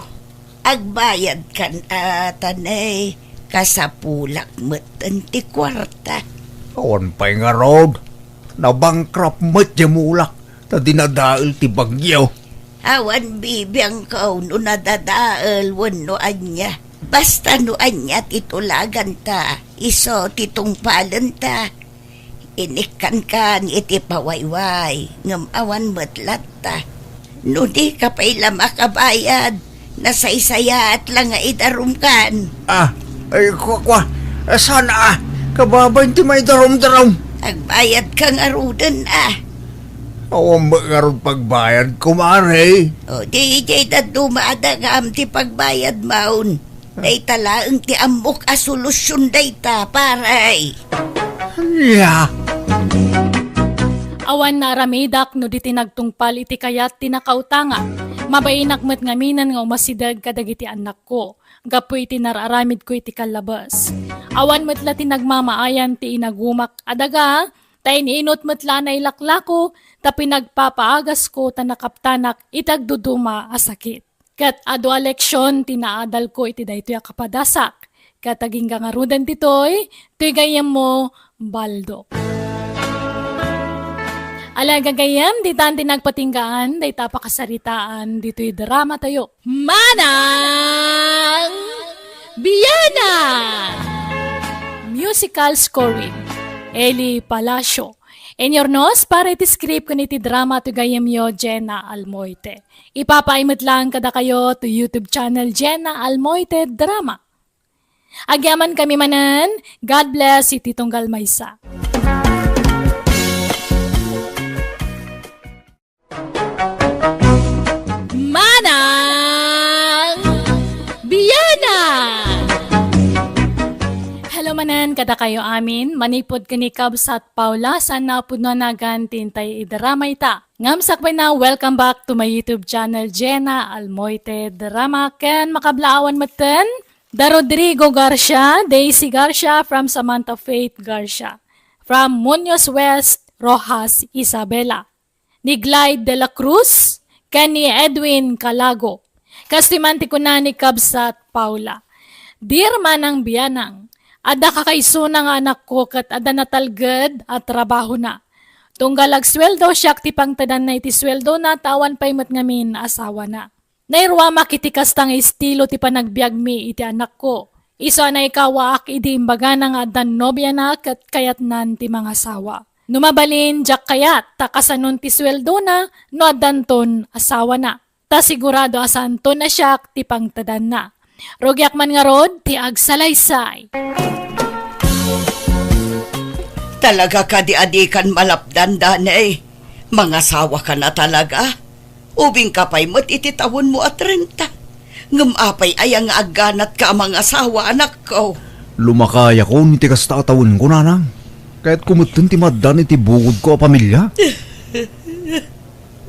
Agbayadkan a tanay, kasapulak met ti kuarta. Awan pay ngarud. Nabankrupt met ti mulak ta dinadael ti bagyo. Awan bibiangko no nadadael wenno ania. Basta no ania ti tulaganta, isu ti tungpalenta. Inikkankan iti pawayway, ngem awan met latta. No dika pay la makabayad, nasaysayaat la nga idarumkan. Ah, ay, kua, kua. Eh, saan a? Kababain ti maidarumdarum. Agbayadka ngaruden, ah. Awan met ngarud pagbayad, kumare. O, di, di, dadduma a dagam ti pagbayad maun. Dayta laeng ti ammok a solusion dayta, pare. Ania? Awan naaramidak no di ti nagtungpal iti kayat ti nakautanga. Mabainak met ngaminen nga umasideg kadagiti annakko gapu iti nararamidko iti kallabes. Awan met la ti nagmamaayan ti inagumak a daga, ta in-inut met la a nailaklako, ta pinagpapaagasko ta nakaptanak iti agduduma a sakit. Ket adu a leksion ti naadalko iti daytoy a kapadasak. Ket agingga ngaruden ditoy, toy gayyemmo, Baldo. Ala gagayyem, ditan ti nagpatinggaan, dayta a pakasaritaan, ditoy dramatayo. Manang Biana! Musical scoring, Eli Palacio. Inurnos para iti script ken iti drama ti gayyemyo, Jenna Almoite. Ipapaay met laeng kadakayo to YouTube channel Jenna Almoite Drama. Agyamankami manen, God bless iti tunggal maysa. Manang Biana! Hello manen kadakayo amin, manipud ken ni Kabsat Paula, saan a pudno a nagan ti intay idrama ita. Ngem sakbayna, welcome back to my YouTube channel, Jenna Almoite Drama, ken makablaawan metten da Rodrigo Garcia, Daisy Garcia, from Samantha Faith Garcia, from Muñoz West, Roxas, Isabela, ni Glide de la Cruz, ken ni Edwin Calago. Kastoy man ti kuna ni Kabsat Paula, "Dear Manang Bianang, adda kakaisuna nga anakko ket adda natalged a trabahona. Tunggal agsueldo, siak ti pangtedanna iti sueldona ta awan pay met ngamin asawana. Nairuamak iti kasta nga estilo ti panagbiagmi iti anakko. Isu a naikawaak idi imbagana nga addan nobiana ket kayatnan ti mangasawa. No mabalin, diak kayat ta kasanon ti sueldona no addanton asawana. Ta sigurado a saanton a siak ti pangtedanna. Rugiak man ngarud ti agsalaysay." Talaga kadi a dikan malapdan, Danay? Mangasawaka na talaga? Ubingka pay met iti tawenmo a trenta. Ngem apay aya nga agganatka a mangasawa, anakko? Lumakayakon iti kasta a tawenko, nanang. Kayatko metten ti maaddan iti bukodko a pamilia.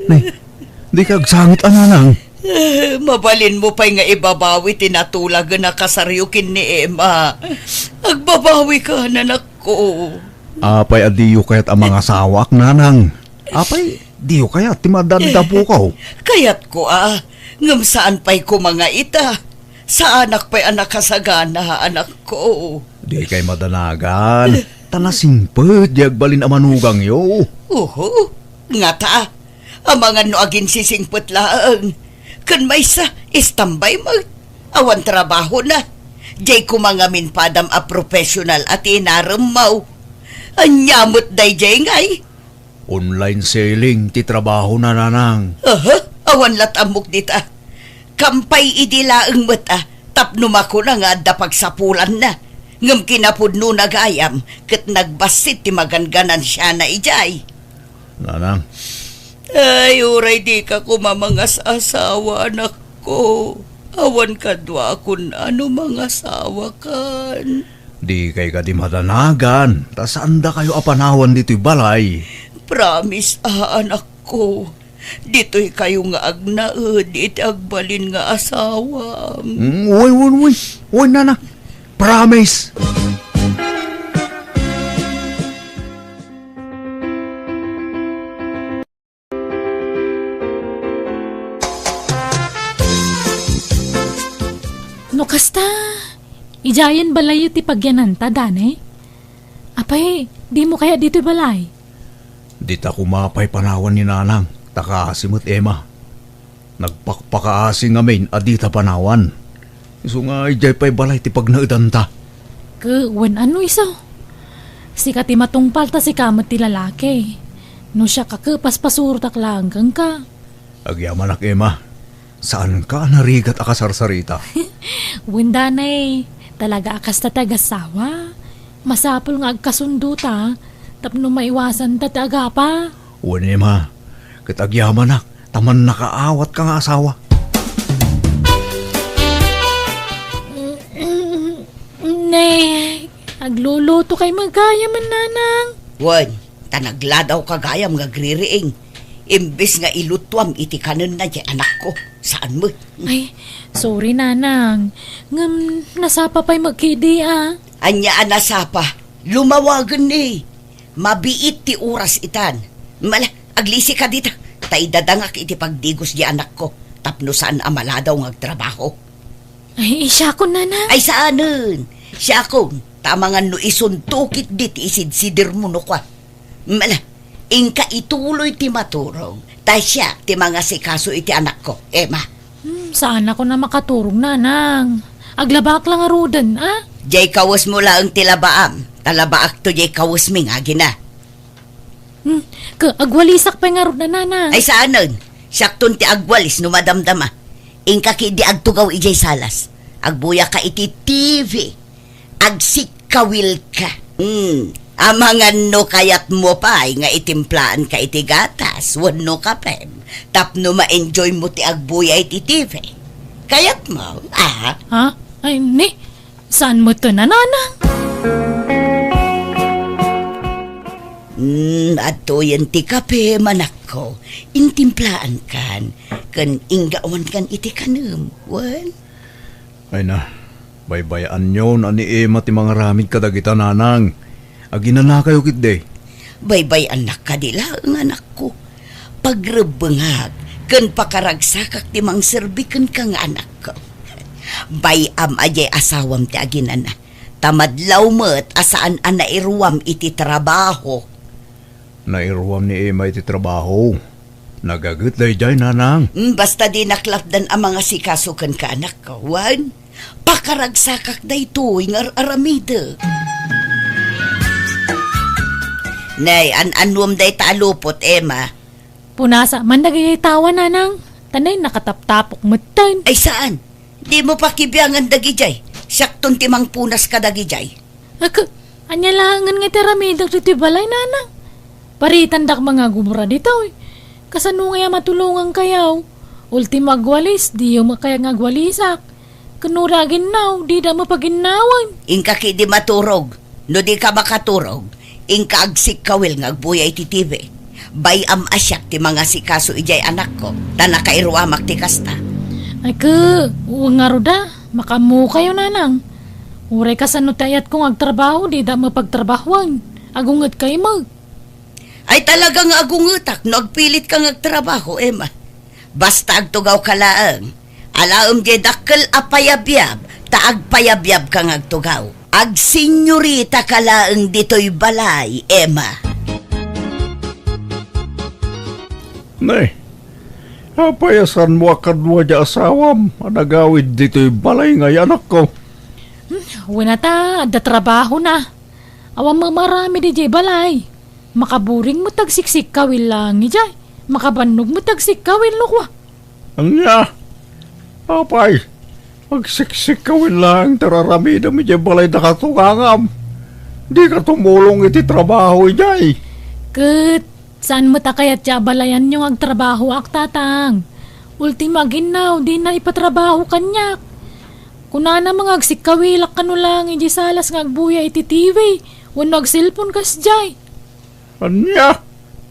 Nay, dika agsangit a, nanang. Eh, mabalinmo pay nga ibabawi ti natulagen a kasaryo ken ni Emma. Agbabawika, anakko. Apay a diyo kayat a mangasawaak, nanang? Apay, diyo kayat ti maaddan iti apuko? Kayatko a, ngem saan pay koma nga ita. Saanak pay a nakasagana, anakko. Dikay madanagan. Ta nasingpet di agbalin a manugangyo. Uho, ngata, amangan no aginsisingpet laeng. Ken maysa, istambay met. Awan trabahona. Diay koma ngamin padam a professional a ti inaremmo. Ania met daydiay ngay? Online selling ti trabahona, nanang. Aha, awan la't ammok dita. Kampay idi laeng met a, tapno makuna nga adda pagsapulanna. Ngem kinapudnona gayam, ket nagbassit ti maganganansiana idiay. Nanang. Ay, uray dika koma mangas-asawa, anakko. Awan kaduakon a no mangasawakan. Dikay kadi madanagan, ta saandakayo a panawan ditoy balay. Promise a, anakko. Ditoykayo nga agnaed iti agbalin nga asawam. Mm, uy, uy, uy. Uy, nana. Promise. No kasta, idiayen balayyo ti pagyananta, Danay? Apay, dimo kayat ditoy balay? Dita koma pay panawan ni Nanang, ta kaasi met, Emma. Nagpakpakaasi ngamin a dita panawan. Isu nga idiay pay balay ti pagnaedanta. Ket wen, ano isu? Sika ti matungpal ta sika met ti lalaki. No siak a, ket paspasurotak laeng kenka. Agyamanak, Emma. Saanka a narigat a kasarsarita. Wen, Danay, talaga a kasta ti agassawa. Masapul nga agkasundo ta, tapno maiwasan ta ti agapa. Wen, Emma, ket agyamanak ta mannakaawatka nga asawa. Nay, aglulutokay met gayam, Nanang. Wen, ta nagladawka gayam nga agririing. Imbes nga ilutuam iti kanenna diay anakko, saan met. Ay, sorry, Nanang. Ngem nasapa pay met ketdi a. Ania a nasapa? Lumawagen ni. Mabiit ti oras itan. Mala, aglisika dita. Ta idadangak iti pagdigos diay anakko tapno saan a maladaw nga agtrabaho. Ay, siakon, Nanang. Ay, saanen. Siakon, ta amangan no isunto ketdi ti isidsidirmo no kua. Mala, inka ituloy ti maturog, ta siak ti mangasikaso iti anakko, Emma. Hmm, saanakon a makaturog, Nanang. Aglabaak la ngaruden, a? Diay kawesmo laeng ti labaam, ta labaakto diay kawesmi nga agina. Hmm, ket agwalisak pay ngarud, Nanang. Ay, saanen. Siakton ti agwalis no madamdama. Inka ketdi agtugaw idiay salas. Agbuyaka iti T V. Agsikkawilka. Hmm. Amangan no kayatmo pay nga itimplaanka iti gatas wenno kapem tapno ma-enjoymo ti agbuya iti T V. Kayatmo, a? Ha? Ay, ni, saan met a, Nanang? Hmm, adtoyen ti kape, manakko. Intimplaankan, ken inggawankan iti kanem, wen? Ay na, baybay-anyo a ni Emma ti mangaramid kadagita, Nanang. Aginanakayo ketdi. Baybay-annak kadi laeng, anakko. Pagrebbengak ken pakaragsakak ti mangserbi kenka nga anakko. Bay-am a diay asawam ti aginana, ta madlaw met a saan a nairuam iti trabaho. Nairuam ni Emma iti trabaho. Nagaget daydiay, Nanang. Mm, basta dinak lapdan a mangasikaso kenka, anakko. Wen, pakaragsakak daytoy nga ar-aramidek. Nay, an-annuem dayta a lupot, Emma. Punasak man dagiti tawa, Nanang. Ta nay, nakataptapok metten. Ay, saan? Dimo pakibiangan dagidiay. Siakton ti mangpunas kadagidiay. Ak-, ania laengen nga ti aramidek ditoy balay, Nanang? Paritandak mangagubra ditoy. Kasano ngay a matulongankayo? Ultimo agwalis, diyo met kayat nga agwalisak. Ken no di aginnaw, dida met paginnawen. Inka ketdi maturog. No dika makaturog, inka agsikkawil nga agbuya iti T V. Bay-am a siak ti mangasikaso idiay anakko, ta nakairuamak ti kasta. Ay, ke, wen ngarud a, makaammokayo, Nanang. Uray kasano ti ayatko nga agtrabaho, dida met pagtrabahoen. Agungetkay met. Ay, talaga nga agungetak no agpilitka nga agtrabaho, Emma. Basta agtugawka laeng. Alaem diay dakkel a payabyab, ta agpayabyabka nga agtugaw. Agsenyoritaka laeng ditoy balay, Emma. Nay, apay a saanmo a kadua diay asawam a nagawid ditoy balay ngay, anakko? Hmm, wen a ta, adda trabahona. Awan met maaramid idiay balay. Makaburing met agsiksikkawil laeng idiay. Makabannog met agsikkawil no kua. Ania? Apay, agsiksikkawil laeng ti ar-aramidem idiay balay da katugangam. Dika tumulong iti trabaho idiay. Ket saan met a kayat ti abalayanyo nga agtrabahoak, Tatang. Ultimo aginnaw, dina ipatrabaho kaniak. Kunana nga agsikkawilak kano laeng idiay salas nga agbuya iti T V wenno agselpon kasdiay. Ania?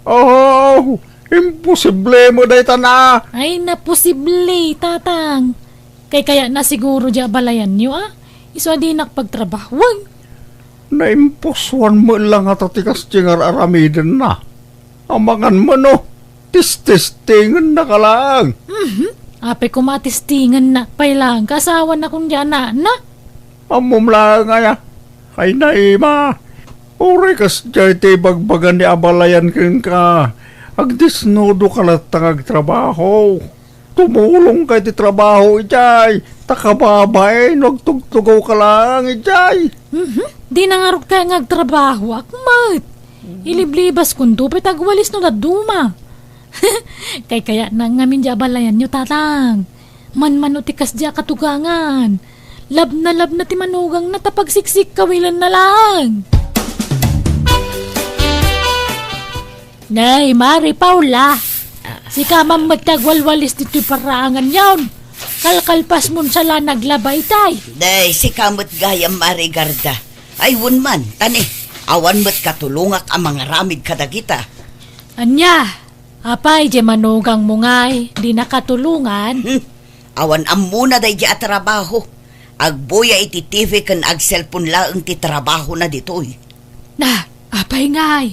Oh, imposible met dayta na. Ay, naposible, Tatang. Kay kayatna siguro diay abalayanyo, a? Isu a dinak pagtrabahuan. Naimposuan met la ngata ti kasdiay nga ar-aramidenna. Amangan met no, testestengennaka laeng. Mhm. Apay koma testingennak pay laeng, kaasawanakon diay anakna? Ammom laeng aya. Ay, Naima, uray kasdiay ti ibagbaga ni abalayan kenka, agdesnudoka latta nga agtrabaho. Tumulongka iti trabaho idiay, ta kababain no agtugtugawka laeng idiay. Mhm. Dina ngarud kayat nga agtrabahoak met. Iliblibaskonto pay ti agwalis no dadduma. Kay kayatna ngamin diay abalayanyo, Tatang. Manmano ti kasdiay a katugangan. Labnalabna ti manugangna ta pagsiksikkawilenna laeng. Nay, Mari Paula, sika man met ti agwalwalis ditoy paraanganyon. Kalkalpasmon sa la naglaba itay. Nay, sika met gayam, Mari Garda. Ay, wen man, ta ni, awan met katulongak a mangaramid kadagita. Ania? Apay, diay manugangmo ngay, dina katulongan? Hmm. Awan ammona daydiay a trabaho. Agbuya iti T V ken agselpon laeng ti trabahona ditoy. Na, apay ngay?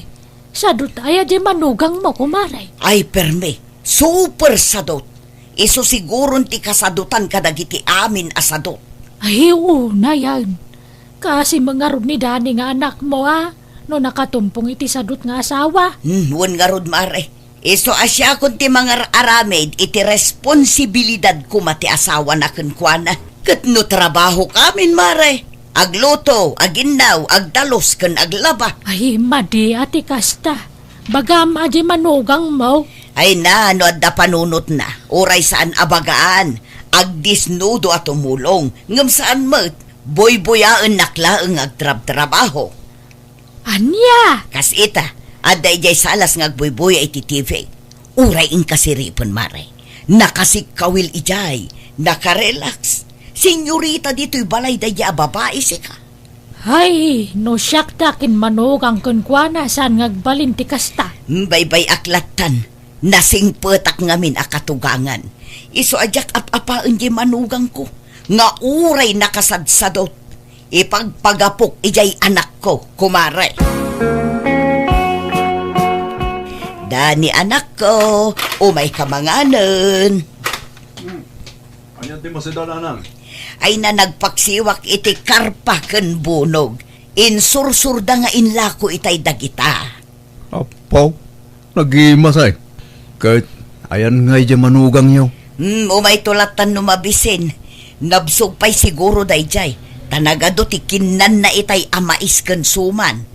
Sadot aya diay manugangmo, kumare? Ay, permi. Super sadot. Isu siguron ti kasadotan kadagiti amin a sadot. Ay, una yan. Kaasi met ngarud ni Dani nga anakmo, a? No nakatumpong iti sadot nga asawa. Hmm, wen ngarud, Mare. Isu a siakon ti mangar-aramid iti responsibilidad koma ti asawana kenkuana. Ket no trabaho kamin, Mare, agluto, aginnaw, agdalus, ken aglaba. Ay, madi a ti kasta. Bagam a diay manugangmo. Ay na, no adda panunotna, uray saan a bagaan, agdesnudo a tumulong, ngem saan met, buybuyaennak laeng nga agtrabtrabaho. Ania? Kas ita, adda idiay salas nga agbuybuya iti T V. Uray inkasiripen, Mare. Nakasikkawil idiay, nakarelax. Senyorita ditoy balay daydiay a babai, sika. Hay, no siak ti akinmanugang kenkuana, saan nga agbalin ti kasta? Hmm, baybay-ak lattan. Nasingpetak ngamin a katugangan. Isu a diak ap-apaen diay manugangko nga uray nakasadsadot. Ipagpagapok idiay anakko, kumare. Dani, anakko, umayka manganen. Hmm. Ania ti masida, nanang? Ay na, nagpaksiwak iti karpa ken bunog. Insursurda nga inlako itay dagita. Apo, nagimasay. Ket ayan ngay diay manugangyo? Hmm, umayto lattan no mabisin. Nabsog pay siguro daydiay, ta nagadu ti kinnanna itay a mais ken suman.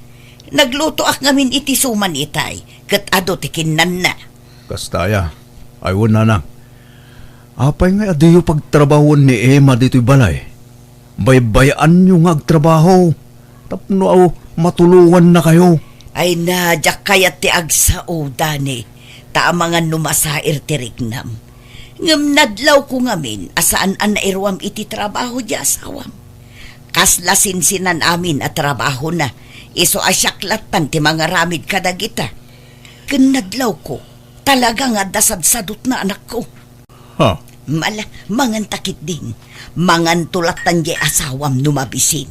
Naglutoak ngamin iti suman itay, ket adu ti kinnanna. Kasta aya, ay wen, nanang. Apay ngay a diyo pagtrabahoen ni Emma ditoy balay? Baybay-anyo nga agtrabaho tapno matulongannakayo. Ay na, diak kayat ti agsao, Dani, ta amangan no masair ti riknam. Ngem nadlawko ngamin a saan a nairuam iti trabaho diay asawam. Kasla sinsinan amin a trabahona, isu a siak lattan ti mangaramid kadagita. Ken nadlawko, talaga nga adda sadsadotna, anakko. Ha? Mala, manganta ketdin. Manganto lattan diay asawam no mabisin.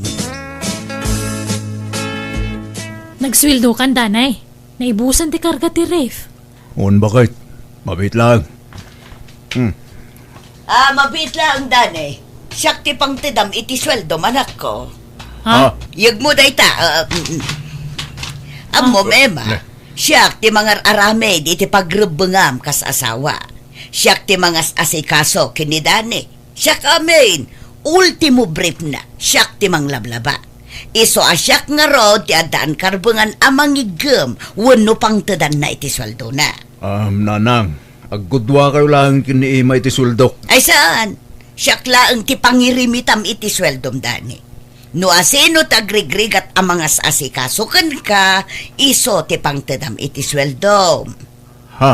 Nagsueldokan, Danay. Naibusan ti karga ti ref. Wen, baket. Mabiit laeng. Hmm. Ah, mabiit laeng, Danay. Siak ti pangtedam iti sueldom, anakko. Ha? Ah. Yegmo dayta. Ah, mm, mm. Ammo, ah, Emma, ne. Siak ti mangar-aramid iti pagrebbengam kas asawa. Siak ti mangas-asikaso ken ni Dani. Siak amin. Ultimo briefna, siak ti manglablaba. Isu a siak ngarud ti addaan karbengan a mangiggem wenno pangtedanna iti sueldona. Ah, nanang, agguduakayo laeng ken ni Emma iti sueldok. Ay saan? Siak laeng ti pangirimitam iti sueldom, Dani. No asino ti agrigrigat a mangas-asikaso kenka, isu ti pangtedam iti sueldom. Ha?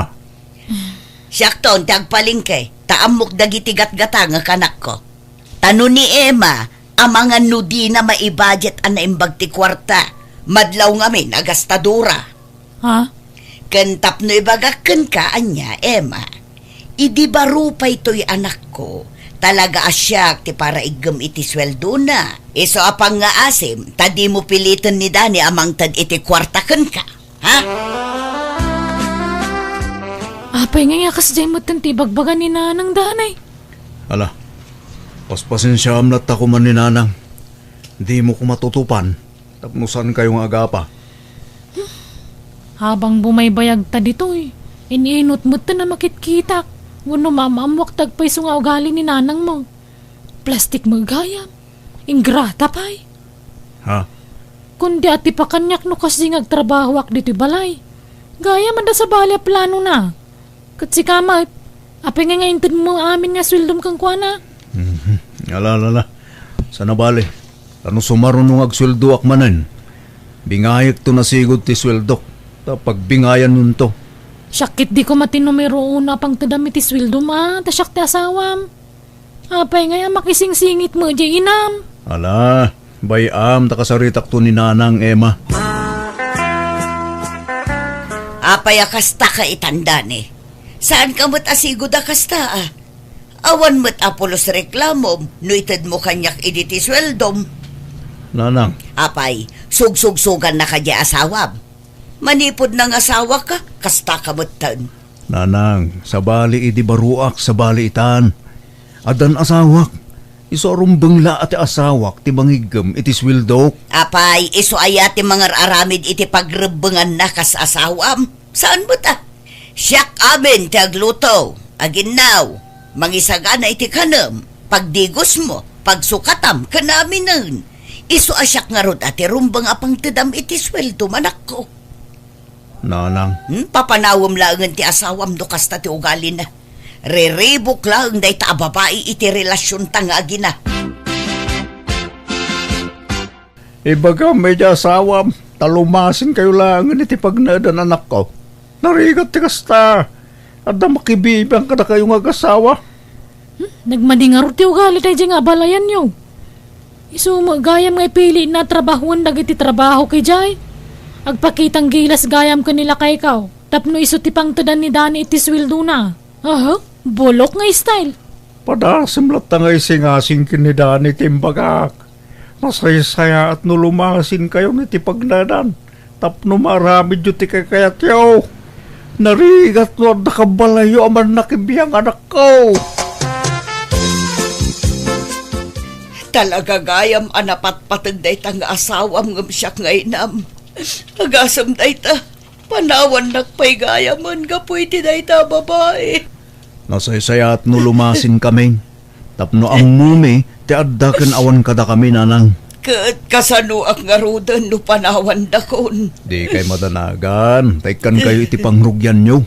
Siakton ti agpalengke, ta ammok dagiti gatgatangek, anakko. Ta no ni Emma, amangan no dina maibudget a naimbag ti kuarta, madlaw ngamin a gastadora. Ha? Ken tapno ibagak kenka, ania, Emma, idi baro pay toy anakko, talaga a siak ti paraiggem iti sueldona. Isu a pangngaasim, ta dimo piliten ni Dani a mangted iti kuarta kenka. Ha? Apay ngay a kasdiay metten ti ibagbaga ni Nanang, Danay? Ala, paspasensiaam latta koma ni Nanang. Dimo koma tutupan tapno saankayo nga agapa. Habang bumaybayagta ditoy, in-inut metten a makitkitak wenno maam-ammoak ti agpayso nga ugali ni Nanangmo. Plastik met gayam. Ingrata pay. Ha? Kundi atipakanyak no kasdi nga agtrabahoak ditoy balay. Gayam adda sabali a planona. Ket sika met, apay ngay nga intedmo amin nga sueldom kenkuana? Mhm. Ala, ala, ala. Saan a bale. Ta no sumaruno nga agsueldoak manen, bingayekto nasigud ti sueldok. Ta pagbingayanyonto. Siak ket di koma ti numero uno a pangtedam iti sueldom a, ta siak ti asawam. Apay ngay a makisingsingit met diay inam? Ala, bay-am ta kasaritakto ni Nanang, Emma. Apay a kasta ka itan, Dani? Saanka met a sigud a kasta, a? Awan met a pulos reklamom no itedmo kaniak idi ti sueldom. Nanang. Apay, sugsugsugannaka diay asawam. Manipud nangasawaka, kastaka metten. Nanang, sabali idi baroak, sabali itan. Addan asawak. Isu a rumbeng la a ti asawak ti mangiggem iti sueldok. Apay, isu aya ti mangar-aramid iti pagrebbenganna kas asawam? Saan met a? Siak amin ti agluto, aginnaw, mangisagana iti kanem, pagdigosmo, pagsukatam, ken aminen. Isu a siak ngarud a ti rumbeng a pangtedam iti sueldom, anakko. Nanang. Hmm, papanawem laengen ti asawam no kasta ti ugalina. Riribuk laeng dayta a babai iti relasionta nga agina. Ibagam idiay asawam, ta lumasinkayo laengen iti pagnaedan, anakko. Narigat ti kasta. Adda makibibiang kadakayo nga agasawa. Hmm, nagmadi ngarud ti ugali daydiay nga abalayanyo. Isu met gayam nga ipilina a trabahoen dagiti trabahok idiay. Agpakitang gilas gayam ken ni lakaykaw tapno isu ti pangtedan ni Dani iti sueldona. Aha, bulok nga style. Padasem latta nga isingasing ken ni Dani ti imbagak. Nasaysayaat no lumasinkayon iti pagnaedan tapno maaramidyo ti kakayatyo. Narigat no adda kabalayyo a mannakibiang, anakko. Talaga gayam a napatpateg dayta nga asawam ngem siak nga inam. Agasem dayta, panawannak pay gayamen gapu iti dayta a babai. Nasaysayaat no lumasinkami. Tapno ammomi ti adda ken awan kadakami, nanang. Ket kasanoak ngaruden no panawandakon? Dikay madanagan, ta ikkankayo iti pangrugianyo.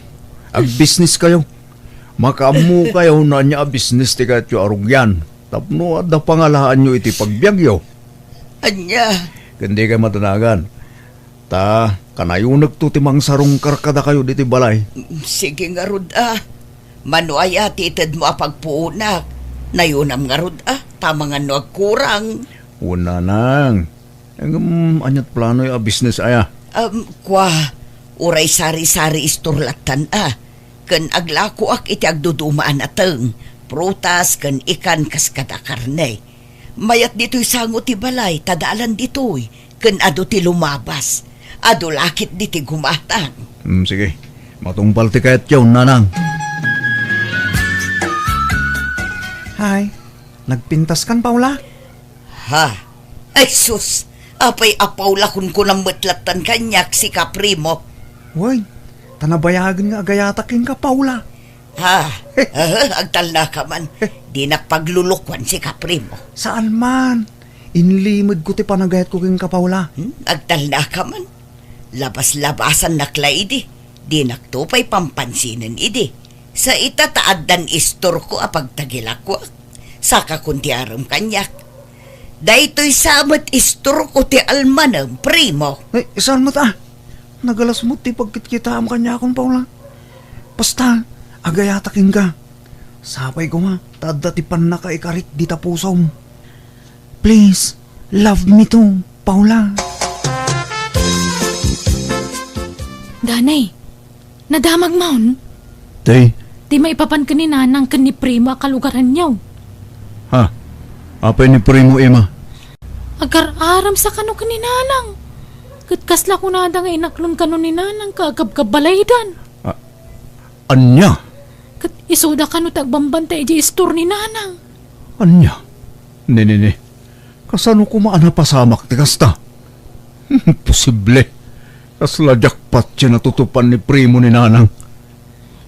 Agbisniskayo. Makaammokayo no ania a bisnis ti kayatyo a rugian, tapno adda pangalaanyo iti pagbiagyo. Ania? Ken dikay madanagan. Ta kanayonekto ti mangsarungkar kadakayo ditoy balay. Sige ngarud a. Mano aya ti itedmo a pagpuonak? Nayonam ngarud a, ta amangan no agkurang. Wen, nanang. Ngem ania't planoyo a bisnes aya? Em, kua, uray sari-sari istor lattan a. Ken aglakoak iti agduduma a nateng, prutas ken ikan kas kada karne. Mayat ditoy sango ti balay, ta daalan ditoy, ken adu ti lumabas. Adu la ketdi ti gumatang. Hmm, sige. Matungpal ti kayatyo, nanang. Hay, nagpintaskan, Paula? Ha? Ay sus! Apay a Paula kunkunam met lattan kaniak, sika, primo? Wen, ta nabayagen nga agayatak kenka, Paula. Ha? Aha, agtalnaka man. Dinak paglulukuan, sika, primo. Saan man. Inlimedko ti panagayatko kenka, Paula. Hmm? Agtalnaka man. Labas-labasannak la idi. Dinakto pay pampansinen idi. Sa ita ta addan istorko a pagtagilakoak. Sakakon ti arem kaniak. Daytoy sa met istorko ti almanem, primo. Ay, saan met a? Nagalas met ti pagkitkitaam kaniakon, Paula. Basta, agayata kenka. Sapay koma, ta adda ti pannakaikarik dita pusom. Please, love me too, Paula. Danay, nadamagmon? Tay? Ti maipapan ken ni Nanang ken ni Primo a kalugaranyo. Ha? Apay ni Primo, Ima? Agar-aramsa kano ken ni Nanang. Ket kasla kunada nga inaklon kano ni Nanang ka agkabkabalaydan. A-, ania? Ket isuda kano ti agbambantay idiay istor ni Nanang. Ania? Ni, ni, ni. Kasano koma a napasamak ti kasta? Imposible. Kasla jackpot ti natutupan ni Primo ni Nanang.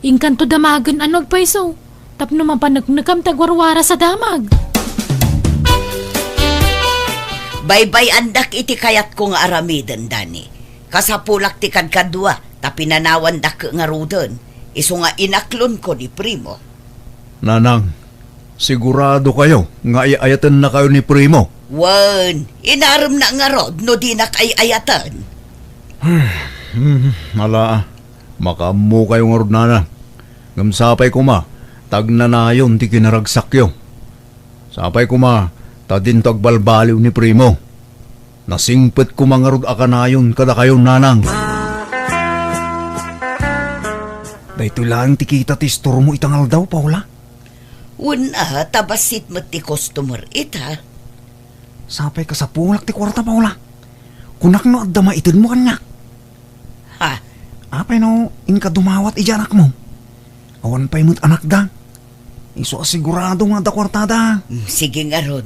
Inkanto damagen a no agpayso tapno mapaneknekam ti agwarwaras a damag. Baybay-andak iti kayatko nga aramiden, Dani. Kasapulak ti kadkadua ta pinanawandak ngaruden, isu nga inaklonko ni Primo. Nanang, sigurado kayo nga ay-ayatennakayo ni Primo? Wen, inaremna ngarud no dinak ay-ayaten. Hmm, ala, makaammo kayo ngarud, Nanang. Ngem sapay koma, ta agnanayon ti kinaragsakyo. Sapay koma, ta dinto agbalbaliw ni Primo. Nasingpet koma ngarud a kanayon kadakayo, Nanang. Daytoy laeng ti kita ti istormo ita nga aldaw, Paula. Wen a, ta bassit met ti customer ita. Sapay kasapulak ti kuarta, Paula. Kunak no adda maitedmo kaniak. Ha? Apay no inka dumawat iti anakmo? Awan pay met anakda. Isu a sigurado nga adda kuartada. Mm, sige ngarud.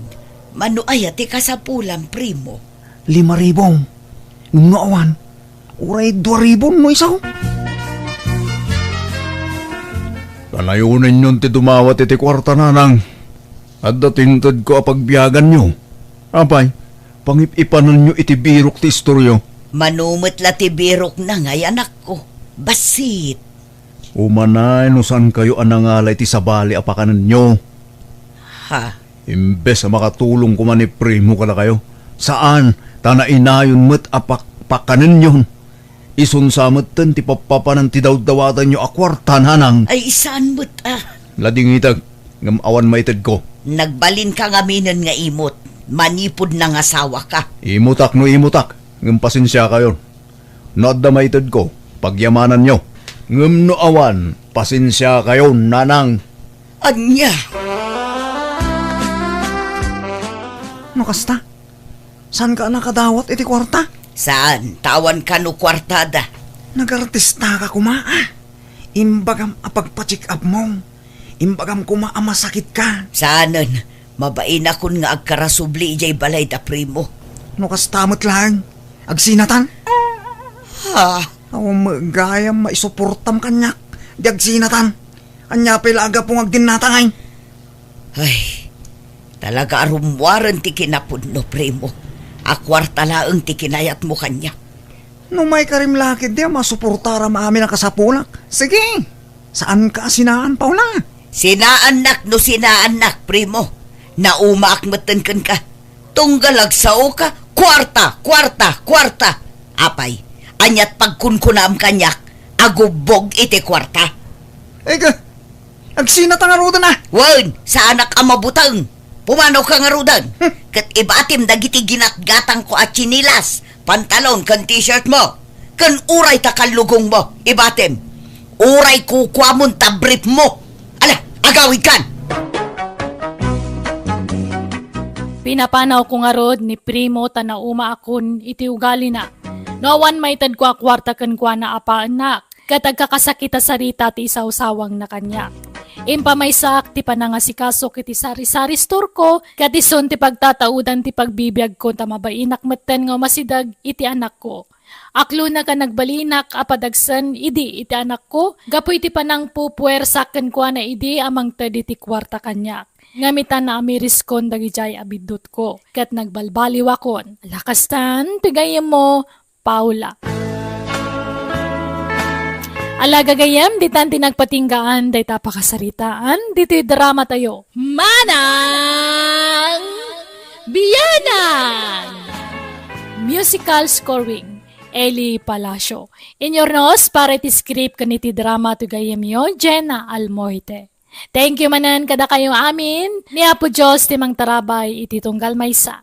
Mano aya ti kasapulam, Primo? Lima ribu. Ngem no awan, uray dua ribu no isu. Panayonenyon ti dumawat iti kuarta, Nanang. Adda ti intedko a pagbiaganyo. Apay, pangip-ipanenyo iti birok ti istoryo. Mano met la ti birokna ngay, anakko. Bassit. Umanay no saankayo a nangala iti sabali a pakanenyo. Ha? Imbes a makatulong koma ni Primo kadakayo, saan, ta nainayon met a pak-, pakanenyon. Isunsa metten ti pappapanan ti dawdawatanyo a kuarta, Nanang. Ay, saan met a? Ladingitek, ngem awan maitedko. Nagbalinka ngaminen nga imot, manipud nangasawaka. Imutak no imutak, ngem pasensiakayon. No adda maitedko, pagyamananyo. Ngem no awan, pasensiakayon, Nanang. Ania? No kasta, saanka a nakadawat iti kuarta? Saan, ta awan kano kuartada. Nagartistaka koma, a? Imbagam a pagpa-check up mo. Imbagam koma a masakitka. Saanen, mabainakon nga agkarasubli idiay balay da Primo. No kasta met laeng, agsinatan? Ha? Awan met gayam maisuportam kaniak, di agsinatan. Ania pay la a gapu nga agdinnata ngay? Ay, talaga a rummuaren ti kinapudno, Primo. A kuarta laeng ti kinayatmo kaniak. No maikarim la ketdi a masuportaram amin a kasapulak, sige. Saanka a sinaan, Paula? Sinaannak no sinaannak, Primo. Naumaak metten kenka. Tunggal agsaoka, kuarta, kuarta, kuarta. Apay, aniat pagkunkunaam kaniak, agubbog iti kuarta? Ega, agsinata ngaruden a? Wen, saanak a mabuteng. Pumanaw ka ngaruden. Hmm. Ket ibatim dagiti ginatgatangko a tsinilas, pantalon, ken t-shirt mo. Ken uray ta kallugong mo, ibatim. Uray kukuamon ta brief mo. Ala, agawidkan! Pinapanawko ngarud ni Primo ta naumaakon iti ugalina. No awan maitedko a kuarta kenkuana a paennak, ket agkakasakit a sarita ti isawsawangna kaniak. Impamaysaak ti panangasikaso iti sari-sari storeko, ket isun ti pagtataudan ti pagbibiagko ta mabainak metten nga umasideg iti anakko. Aklona ken nagbalinak a padagsen idi iti anakko, gapu iti panangpupuersak kenkuana idi a mangted iti kuarta kaniak. Ngem ita naamiriskon dagidiay a biddutko, ket nagbalbaliwakon. Lakastan ti gayyemmo, Paula. Ala gagayyem, ditan ti nagpatinggaan dayta pakasaritaan ditoy drama tayo. Manang Biyanan! Musical scoring, Eli Palacio. Inyurnos para iti script ken iti drama ti gayyemyo, Jenna Almoite. Thank you manen kadakayo amin. Ni Apo Dios ti mangtarabay iti tunggal maysa.